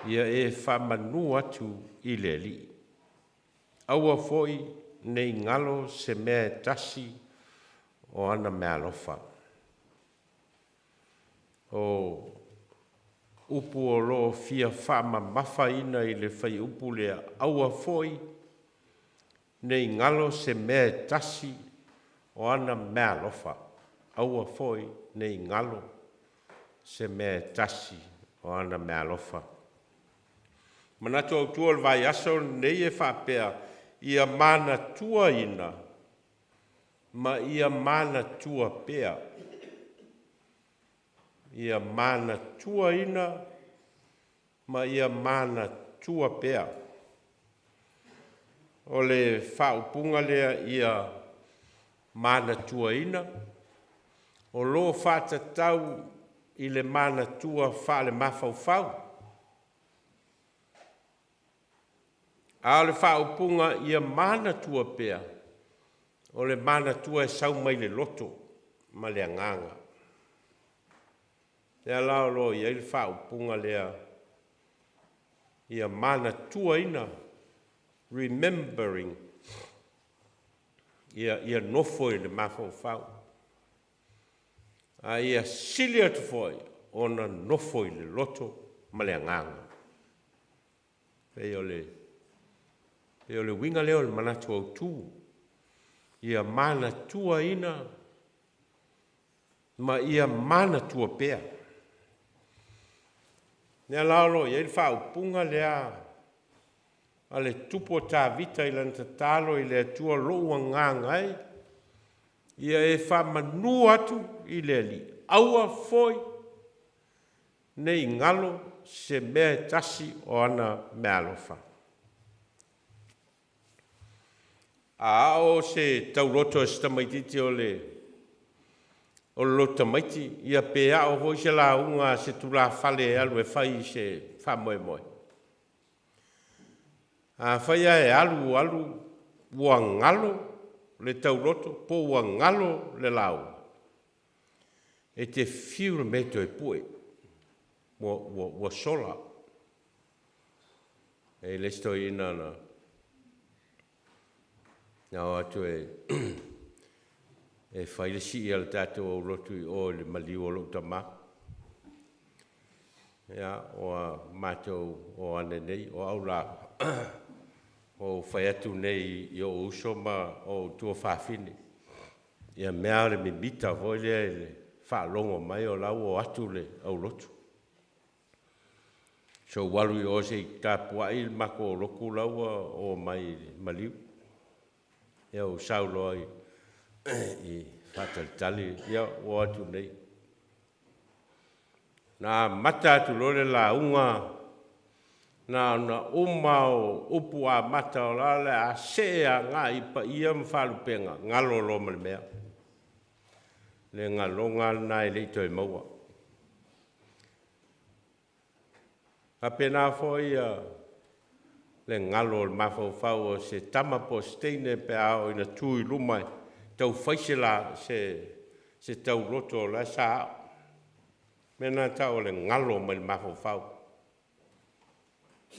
ia e faamanu atu i le Alii. Aua foi ne i galo se mea e tasi o ana meaalofa.” O upu o lo o fia faamamafaina i le fuaiupu lea, aua foi ne i galo se mea e tasi o ana meaalofa. Aua foi ne i galo se mea e tasi o ana meaalofa. Manatu autu o le vaiaso lenei e faapea, ia manatuaina ma ia manatua pea. Ia manatuaina ma ia manatua pea. O le faaupuga lea ia manatuaina, o lo o faatatau i le manatua faalemafaufau. A o le faaupuga ia manatua pea, o le manatua e sau mai le loto ma le agaga. O lea la o lo o i ai le faaupuga lea, ia manatuaina, remembering, ia nofo i le mafaufau, a ia sili atu foi ona nofo i le loto ma le agaga. E pei o le uiga lea o le manatu autu, ia manatuaina ma ia manatua pea. O lea la o lo o i ai le faaupuga lea a le tupu o Tavita i lana tatalo i le Atua, “Lou agaga e, ia e faamanu atu i le Alii, aua foi ne i galo se mea e tasi o ana meaalofa.” A ao se tauloto a si tamaitiiti o le lotu tamaiti, ia pe ao foi se lauga a se tulafale e alu e fai i se faamoemoe. Afai ae alu alu ua galo le tauloto po ua galo le lauga, e te fiu le mea e toe pue, ua sola. E i ai le isi toeaina na o atu e fai le sii a le tatou aulotu i o i le maliu o lou tama. Ia, ua matou o ane nei, o au la, ua ou fai atu nei i ou uso ma ou tuafafine, ia mea lava o le mimita foi lea i le faalogo mai o la e ua o atu le aulotu. Se i ou alu i o se i tapuai le matou aulotu la ua omai i le maliu. Ia ou sau loa i faatalitali, ia ua o atu nei. Na amata atu loa le lauga, na ona uma lava o upu amata o la o le a see agai i paia ma faalupega, galo loa ma le mea. O le galoga lava lena e le i toe maua. E faapena foi le galo o le mafaufau o se tama po o se teine pe a oo ina tu i luma e taufai se la se se tauloto o la e sa a'o. O le mea lena e tau o le galo mai le mafaufau,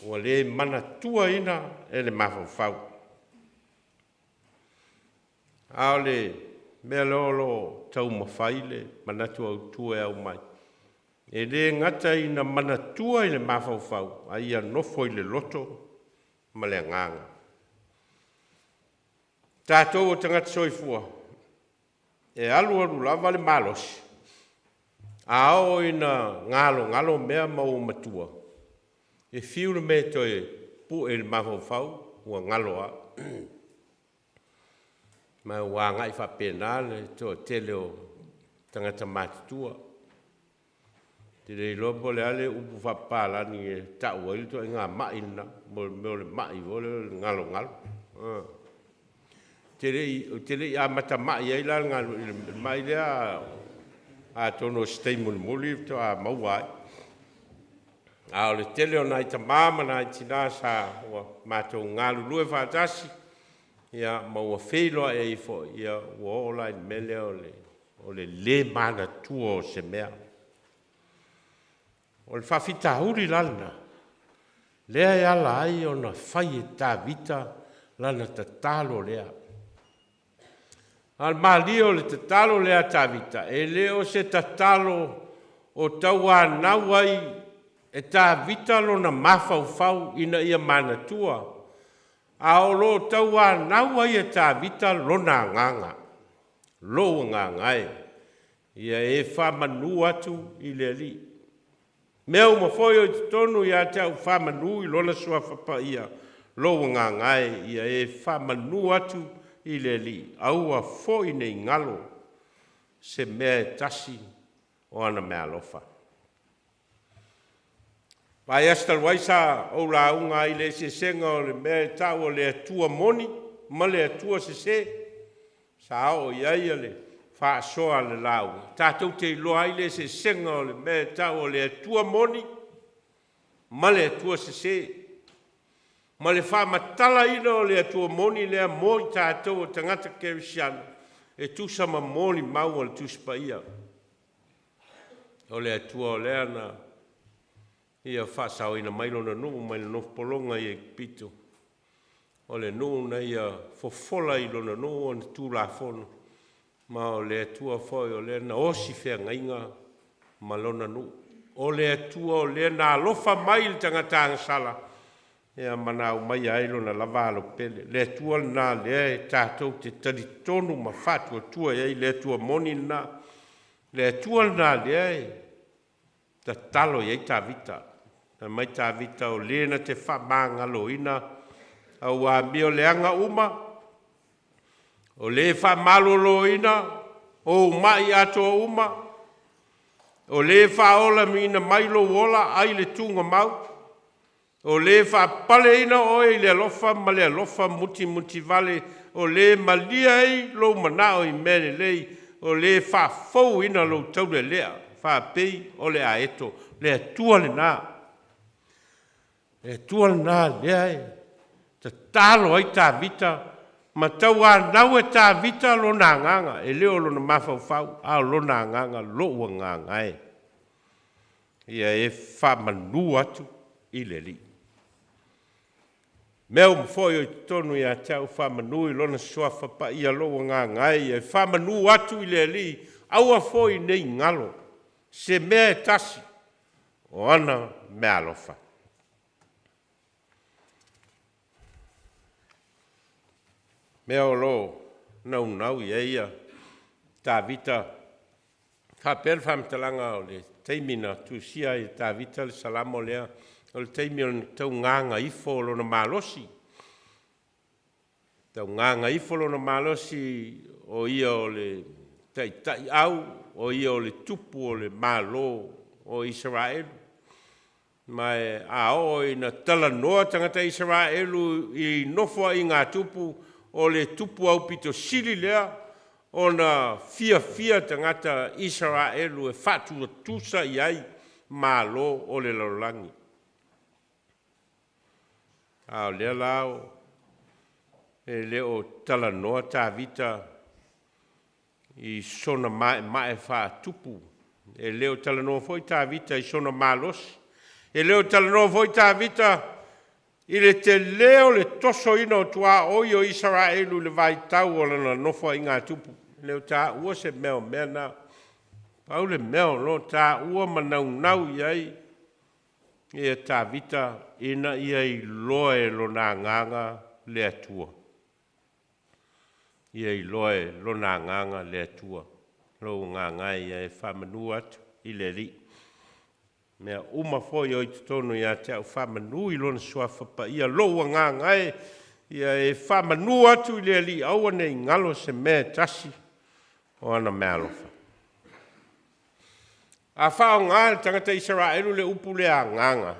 ua le manatuaina e le mafaufau. A o le mea lea o lo o taumafai le manatu autu e aumai, e le gata ina manatua i le mafaufau, a ia nofo i le loto ma le agaga. O tatou o tagata soifua, e alu alu lava le malosi, a oo ina galogalo mea ma ua matua, e fiu le mea e toe pue i le mafaufau ua galo lava. Ma ua agai faapena le toatele o tagata matutua. Ou te le iloa po o le a le upu faapapalagi e tau ai le ituaiga mai lena, mo le mea o le mai foi lea o le galogalo. Ou te le i amata mai ai la i le mai lea, atonu o se taimi mulimuli faatoa maua ai. A o le tele o nai tama ma nai tina sa ua matou galulue faatasi ma ua feiloai ai foi, ia ua oo la i le mea lea o le lē manatua o se mea. O le faafitauli la lena lea e ala ai ona fai e Tavita lana tatalo lea. A o le malie o le tatalo lea a Tavita, e le o se tatalo o tauanau ai e Tavita lona mafaufau ina ia manatua, a o lo o tauanau ai e Tavita lona agaga. Lou agaga e, ia e faamanu atu i le Alii. Mea uma foi o i totonu ia te au, faamanu i Lona Suafa Paia. Lou agaga e, ia e faamanu atu i le Alii, aua foi ne i galo se mea e tasi o ana meaalofa. O le vaiaso talu ai sa ou lauga ai i le eseesega o le mea e tau o le Atua moni ma le Atua sese. Sa oo i ai le faasoa a le lauga, tatou te iloa ai le eseesega o le mea e tau o le Atua moni ma le Atua sese, ma le faamatalaina o le Atua moni lea mo i tatou o tagata kerisiano e tusa ma molimau a le Tusi Paia. O le Atua o lea na Ia faasaoina mai Lona nuu mai le nofopologa i Aikupito, o le nuu na Ia fofola i Lona nuu ona tulafono, ma o le Atua foi o lea na osi feagaiga ma Lona nuu. O le Atua o lea na alofa mai i le tagata agasala ia ma na aumaia ai Lona lava Alo pele. Le Atua lena lea e tatou te talitonu ma faatuatua i ai, le Atua moni lena, le Atua lena lea e tatalo i ai Tavita. Fai mai Tavita, o le na te faamagaloina au amio leaga uma, o le faamaloloina ou mai atoa uma, o le faaolaina mai lou ola ai le tugamau, o le faapaleina oe i le alofa ma le alofa mutimutivale, o le malie ai lou manao i mea lelei, o le faafouina lou taulelea faapei o le aeto. Le Atua lena, le Atua lena lea e tatalo ai Tavita ma tauanau e Tavita lona agaga, e le o lona mafaufau, a o lona agaga, lou agaga e, ia e faamanu atu i le Alii. Mea uma foi o i totonu ia te au, faamanu i Lona Suafa Paia, lou agaga e, ia e faamanu atu i le Alii, aua foi ne i galo se mea e tasi o ana meaalofa. Mea o lo o naunau i ai ia Tavita, faapea le faamatalaga o le taimi na tusia ai e Tavita le Salamo lea, o le taimi o le taugagaifo o lona malosi, taugagaifo lona malosi, o ia o le taitaiau, o ia o le tupu o le Malo o Isaraelu. Ma e a oo ina talanoa tagata Isaraelu i nofoaiga a tupu, o le tupu aupito sili lea ona fiafia tagata Isaraelu e faatuatusa i ai malo o le lalolagi. A o lea la e le o talanoa Tavita i sona maemae faatupu, e le o talanoa foi Tavita i sona malosi, e le o talanoa foi Tavita i le telē o le tosoina o tuaoi o Isaraelu i le vaitau o lana nofoaiga a tupu. E le o taua se mea o mea na. Pau le mea o lo o taua ma naunau i ai ia Tavita ina ia iloa e lona agaga le Atua. Ia iloa e lona agaga le Atua. Lou agaga e ia e faamanu atu i le Alii. Mea uma foi o i totonu ia te au faamanu i lona suafa paia. Lou agaga e ia e faamanu atu i le Alii, aua ne i galo se mea e tasi o ana meaalofa. A faaaoga e le tagata Isaraelu le upu lea agaga,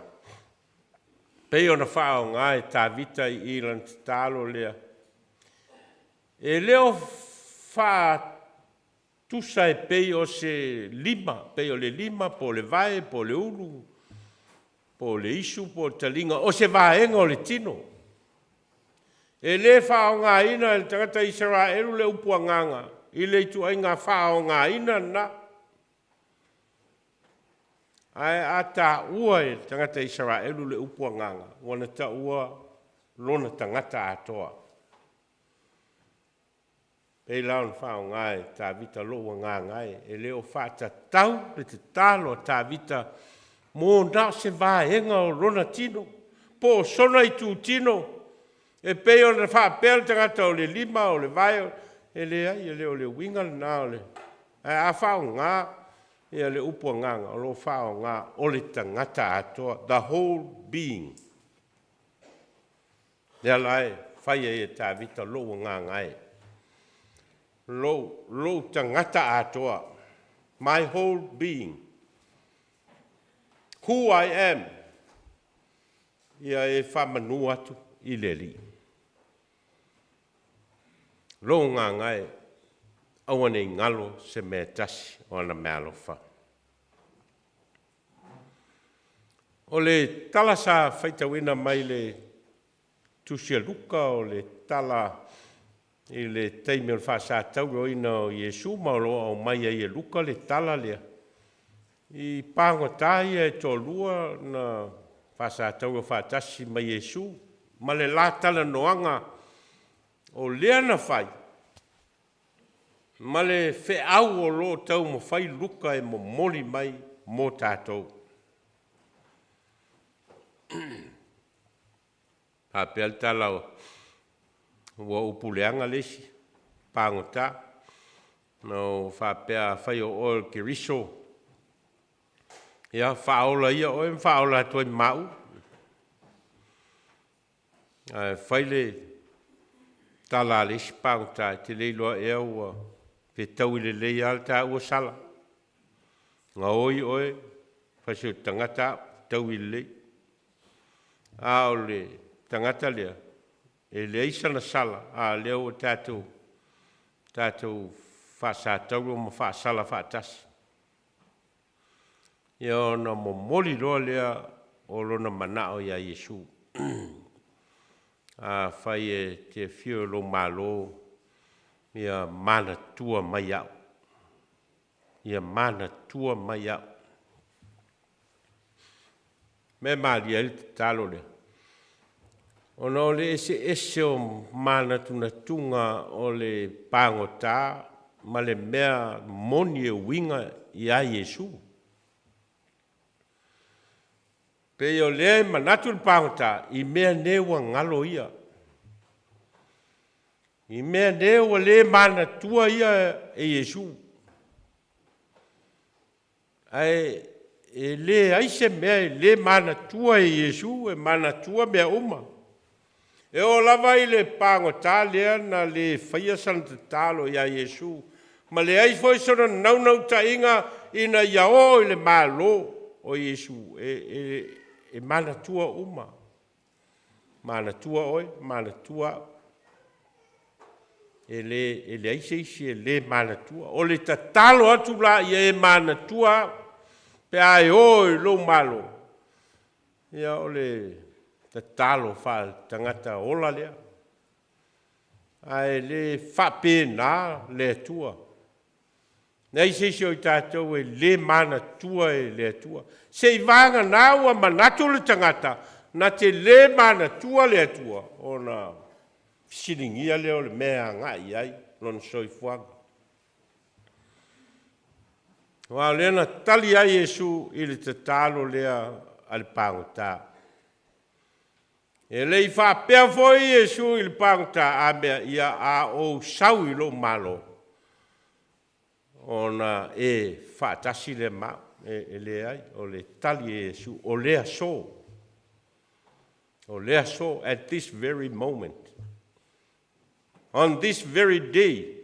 pei ona faaaoga e Tavita i i lana tatalo lea, e le o faatusa e pei o se lima, pei o le lima po o le vae po o le ulu po o le isu po o le taliga, o se vaega o le tino. E le faaaogaina e le tagata Isaraelu le upu agaga i le ituaiga faaaogaina lena. Ae a taua e le tagata Isaraelu le upu agaga, ua na taua lona tagata atoa. Pei la ona faaaoga e Tavita lou agaga e, e le o faatatau le tatalo a Tavita mo na o se vaega o lona tino, po o sona itutino, e pei ona faapea le tagata o le lima, o le vae, e leai, e le o le uiga lena o le… Ae a faaaoga ia le upu agaga, o lo o faaaoga o le tagata atoa, the whole being. Lea la e fai ai e Tavita lou agaga e, lou tagata atoa, my whole being, who I am, ia e faamanu atu i le Alii. Lou agaga e, aua ne i galo se mea e tasi o ana meaalofa. O le tala sa faitauina mai le Tusi a Luka o le tala i le taimi o le faasatauroina o Iesu, ma o lo o aumai ai e Luka le tala lea, i pagota ia e toalua na faasatauro faatasi ma Iesu, ma le la talanoaga o lea na fai, ma le feau o lo o taumafai Luka e momoli mai mo tatou. Faapea le tala ua upu leaga le isi pagota, na ua faapea, afai o oe o le Keriso, ia faaola ia oe ma faaola atu ai ma maua. Ae fai le tala a le isi pagota, e te le iloa ea ua fetaui lelei lava le taua sala, gaoi oe, fai si o tagata au, fetaui lelei. A o le tagata lea, e leai sana sala, a o lea ua tatou faasatauro ma faasala faatasi. Ia ona momoli loa lea o lona manao ia Iesu. Afai e te afio i lou malo, ia manatua mai au. Ia manatua mai au. Mea e malie ai le tatalo lea, ona o le eseese o manatunatuga o le pagota ma le mea moni e uiga ia Iesu. Pei o lea e manatu le pagota i mea nei ua galo ia, i mea nei ua le manatua ia e Iesu. Ae e leai se mea e le manatua e Iesu, e manatua mea uma. E oo lava i le pagota lea na le faia sana tatalo ia Iesu, ma leai foi sona naunautaiga ina ia oo i le Malo o Iesu, e manatua uma. Manatua oe, manatua au. E leai se isi e le manatua. O le tatalo atu la ia e manatua au, pe a e oo i lou malo, ia o le tatalo faaletagata ola lea, ae lē faapena le Atua. Leai se isi o i tatou e lē manatua e le Atua, seiavagana ua manatu le tagata na te lē manatua le Atua ona fesiligia lea o le mea e agai i ai lona soifuaga. Aua o lea na tali ai Iesu i le tatalo lea a le pagota. E le i faapea foi Iesu i le pagota, “A mea, ia a ou sau i lou malo, ona e faatasi lea ma au.” E leai, o le tali a Iesu, o le aso, o le aso, at this very moment, on this very day,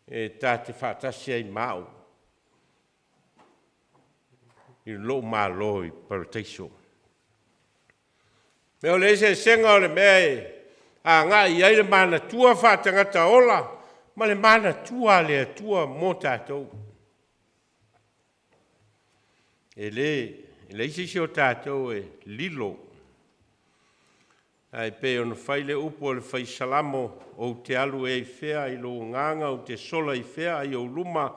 e ta te faatasi ai ma au i lou malo i Parataiso. O le eseesega o le mea e agai i ai le manatua faatagata ola ma le manatua a le Atua mo tatou. E leai se isi o tatou e lilo, ae pei ona fai le upu a le Fai Salamo, “Ou te alu ea i fea i lou agaga, ou te sola i fea ai ou luma?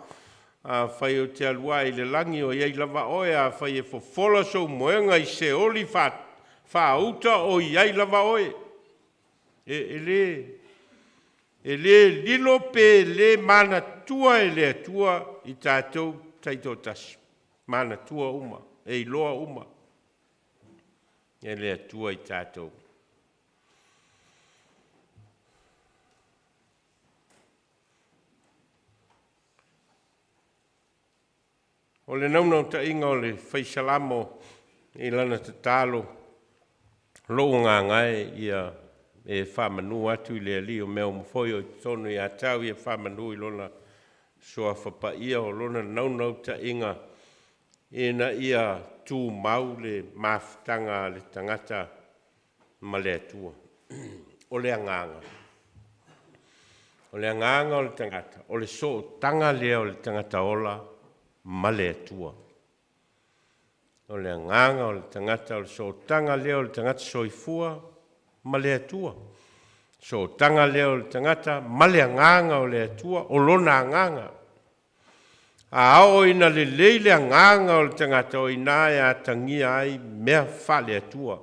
Afai ou te alu ae i le lagi, o i ai lava oe, afai e fofola sou moega i Seoli faauta, o i ai lava oe.” E le lilo pe le manatua e le Atua i tatou taitoatasi, manatua uma, e iloa uma e le Atua i tatou. O le naunautaiga o le Fai Salamo i lana tatalo, “Lou agaga e, ia e faamanu atu i le Alii, o mea uma foi o i totonu ia te au, ia faamanu i Lona Suafa Paia.” O lona naunautaiga ina ia tumau le mafutaga a le tagata ma le Atua. O le agaga, o le agaga o le tagata, o le sootaga lea o le tagata ola ma le Atua. O le agaga o le tagata, o le sootaga lea o le tagata soifua ma le Atua. Sootaga lea o le tagata ma le agaga o le Atua, o lona agaga. A oo ina lelei le agaga o le tagata, o i ina e atagia ai mea faale-Atua.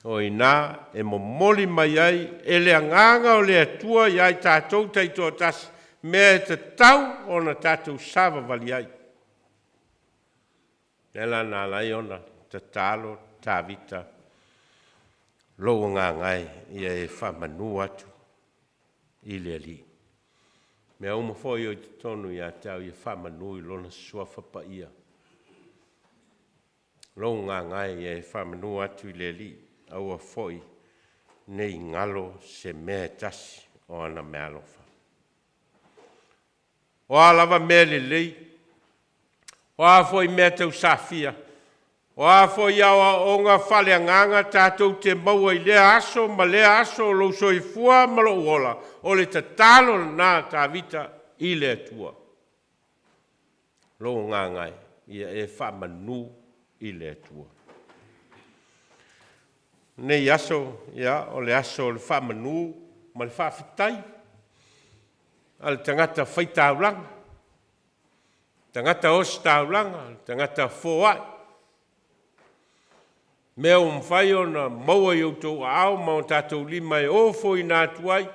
O i ina e momoli mai ai e le agaga o le Atua ia i tatou taitoatasi mea e tatau ona tatou savavali ai. Lea la na ala ai ona tatalo Tavita, “Lou agaga e, ia e faamanu atu i le Alii. Mea uma foi o i totonu ia te au, ia faamanu i Lona Suafa Paia. Lou agaga e, ia e faamanu atu i le Alii, aua foi ne i galo se mea e tasi o ana meaalofa.” O a lava mea lelei, o a foi mea tausafia, o a foi aoaoga faaleagaga tatou te maua i lea aso ma lea aso o lou soifua ma lou ola, o le tatalo lena a Tavita i le Atua. Lou agaga e, ia e faamanu i le Atua. Lenei aso, ia, o le aso o le faamanu ma le faafetai a le tagata faitaulaga, tagata ositaulaga, tagata foai, mea ua mafai ona maua i outou aao ma o tatou lima e ofoina atu ai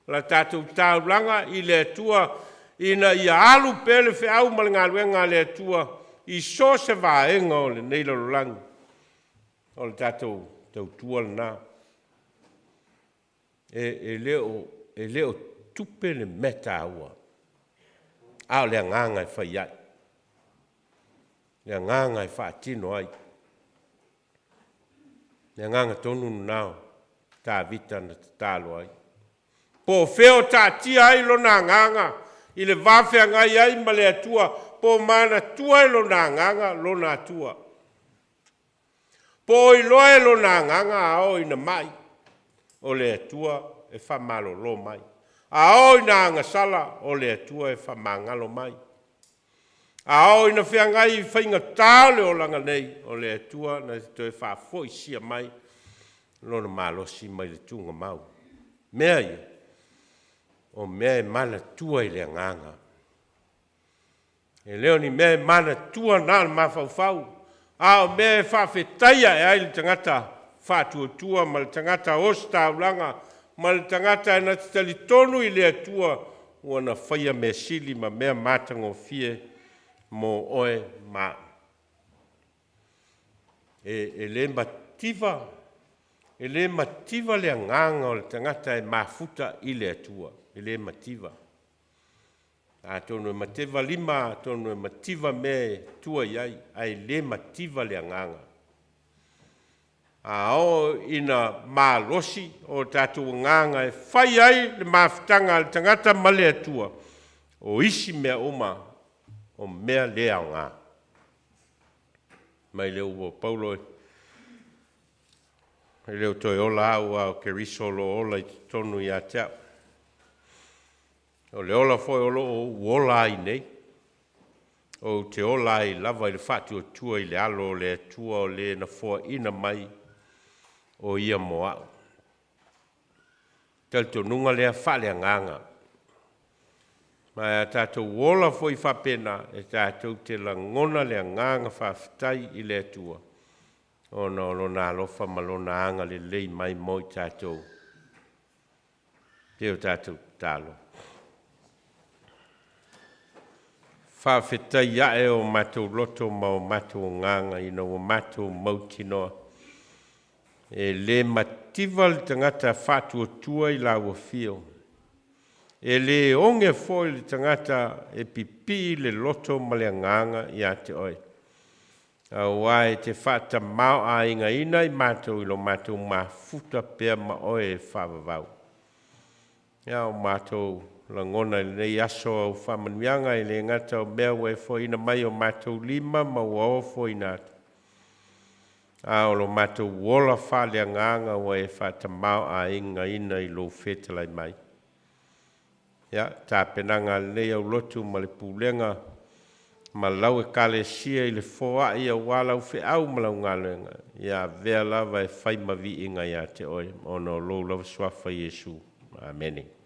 la tatou taulaga i le Atua ina ia alu pea le feau ma le galuega a le Atua i so o se vaega o lenei lalolagi. O le tatou tautua lena. E le o tupe le mea taua, a o le agaga e fai ai, le agaga e faatino ai. O le agaga tonu lena o Tavita na tatalo ai. Po o fea o taatia ai lona agaga i le va feagai ai ma le Atua, po o manatua e lona agaga lona Atua, po o iloa e lona agaga a oo ina mai, o le Atua e faamalolo mai. A oo ina agasala, o le Atua e faamagalo mai. A oo ina feagai i faigata o le olaga nei, o le Atua na te toe faafoisia mai Lona malosi mai le tuugamau. Mea ia, o mea e manatua i le agaga. E le o ni mea e manatua na o le mafaufau, a o mea e faafetai ae ai le tagata faatuatua ma le tagata ositaulaga ma le tagata e na te talitonu i le Atua ua na faia mea sili ma mea matagofie mo oe ma au. E le mativa, e le mativa le agaga o le tagata e mafuta i le Atua, e le mativa. Atonu e mateva lima, atonu e mativa mea e tua i ai, ae le mativa le agaga. A oo ina malosi o tatou agaga e fai ai le mafutaga a le tagata ma le Atua, o isi mea uma o mea le aoga. Mai le upu a Paulo, e le o toe ola au, a o Keriso o lo o ola i totonu ia te au. O le ola foi o lo o ou ola ai nei, ou te ola ai lava i le faatuatua i le alo o le Atua o le na foaina mai o ia mo au. Talitonuga lea faaleagaga. Ma a tatou ola foi faapena, e tatou te lagona le agaga faafetai i le Atua ona o Lona alofa ma Lona agalelei mai mo i tatou. E o tatou tatalo. Faafetai ae o matou loto ma o matou agaga ina ua matou mautinoa e le mativa le tagata faatuatua i lau afio, e le oge foi le tagata e pipii le loto ma le agaga ia te oe. Aua e te faatamaoaigaina i matou i lo matou mafuta pea ma oe e faavavau. Ia, o matou lagona i lenei aso au faamanuiaga e le gata o mea ua e foaiina mai o matou lima ma ua ofoina atu, a o lo matou ola faaleagaga ua e faatamaoaigaina i lou fetalai mai. Ia, tapenaga a lenei aulotu ma le pulega ma lau Ekalesia i le foai aua lau feau ma lau galuega, ia avea lava e fai ma viiga ia te oe, ona o lou lava suafa Iesu. Amene.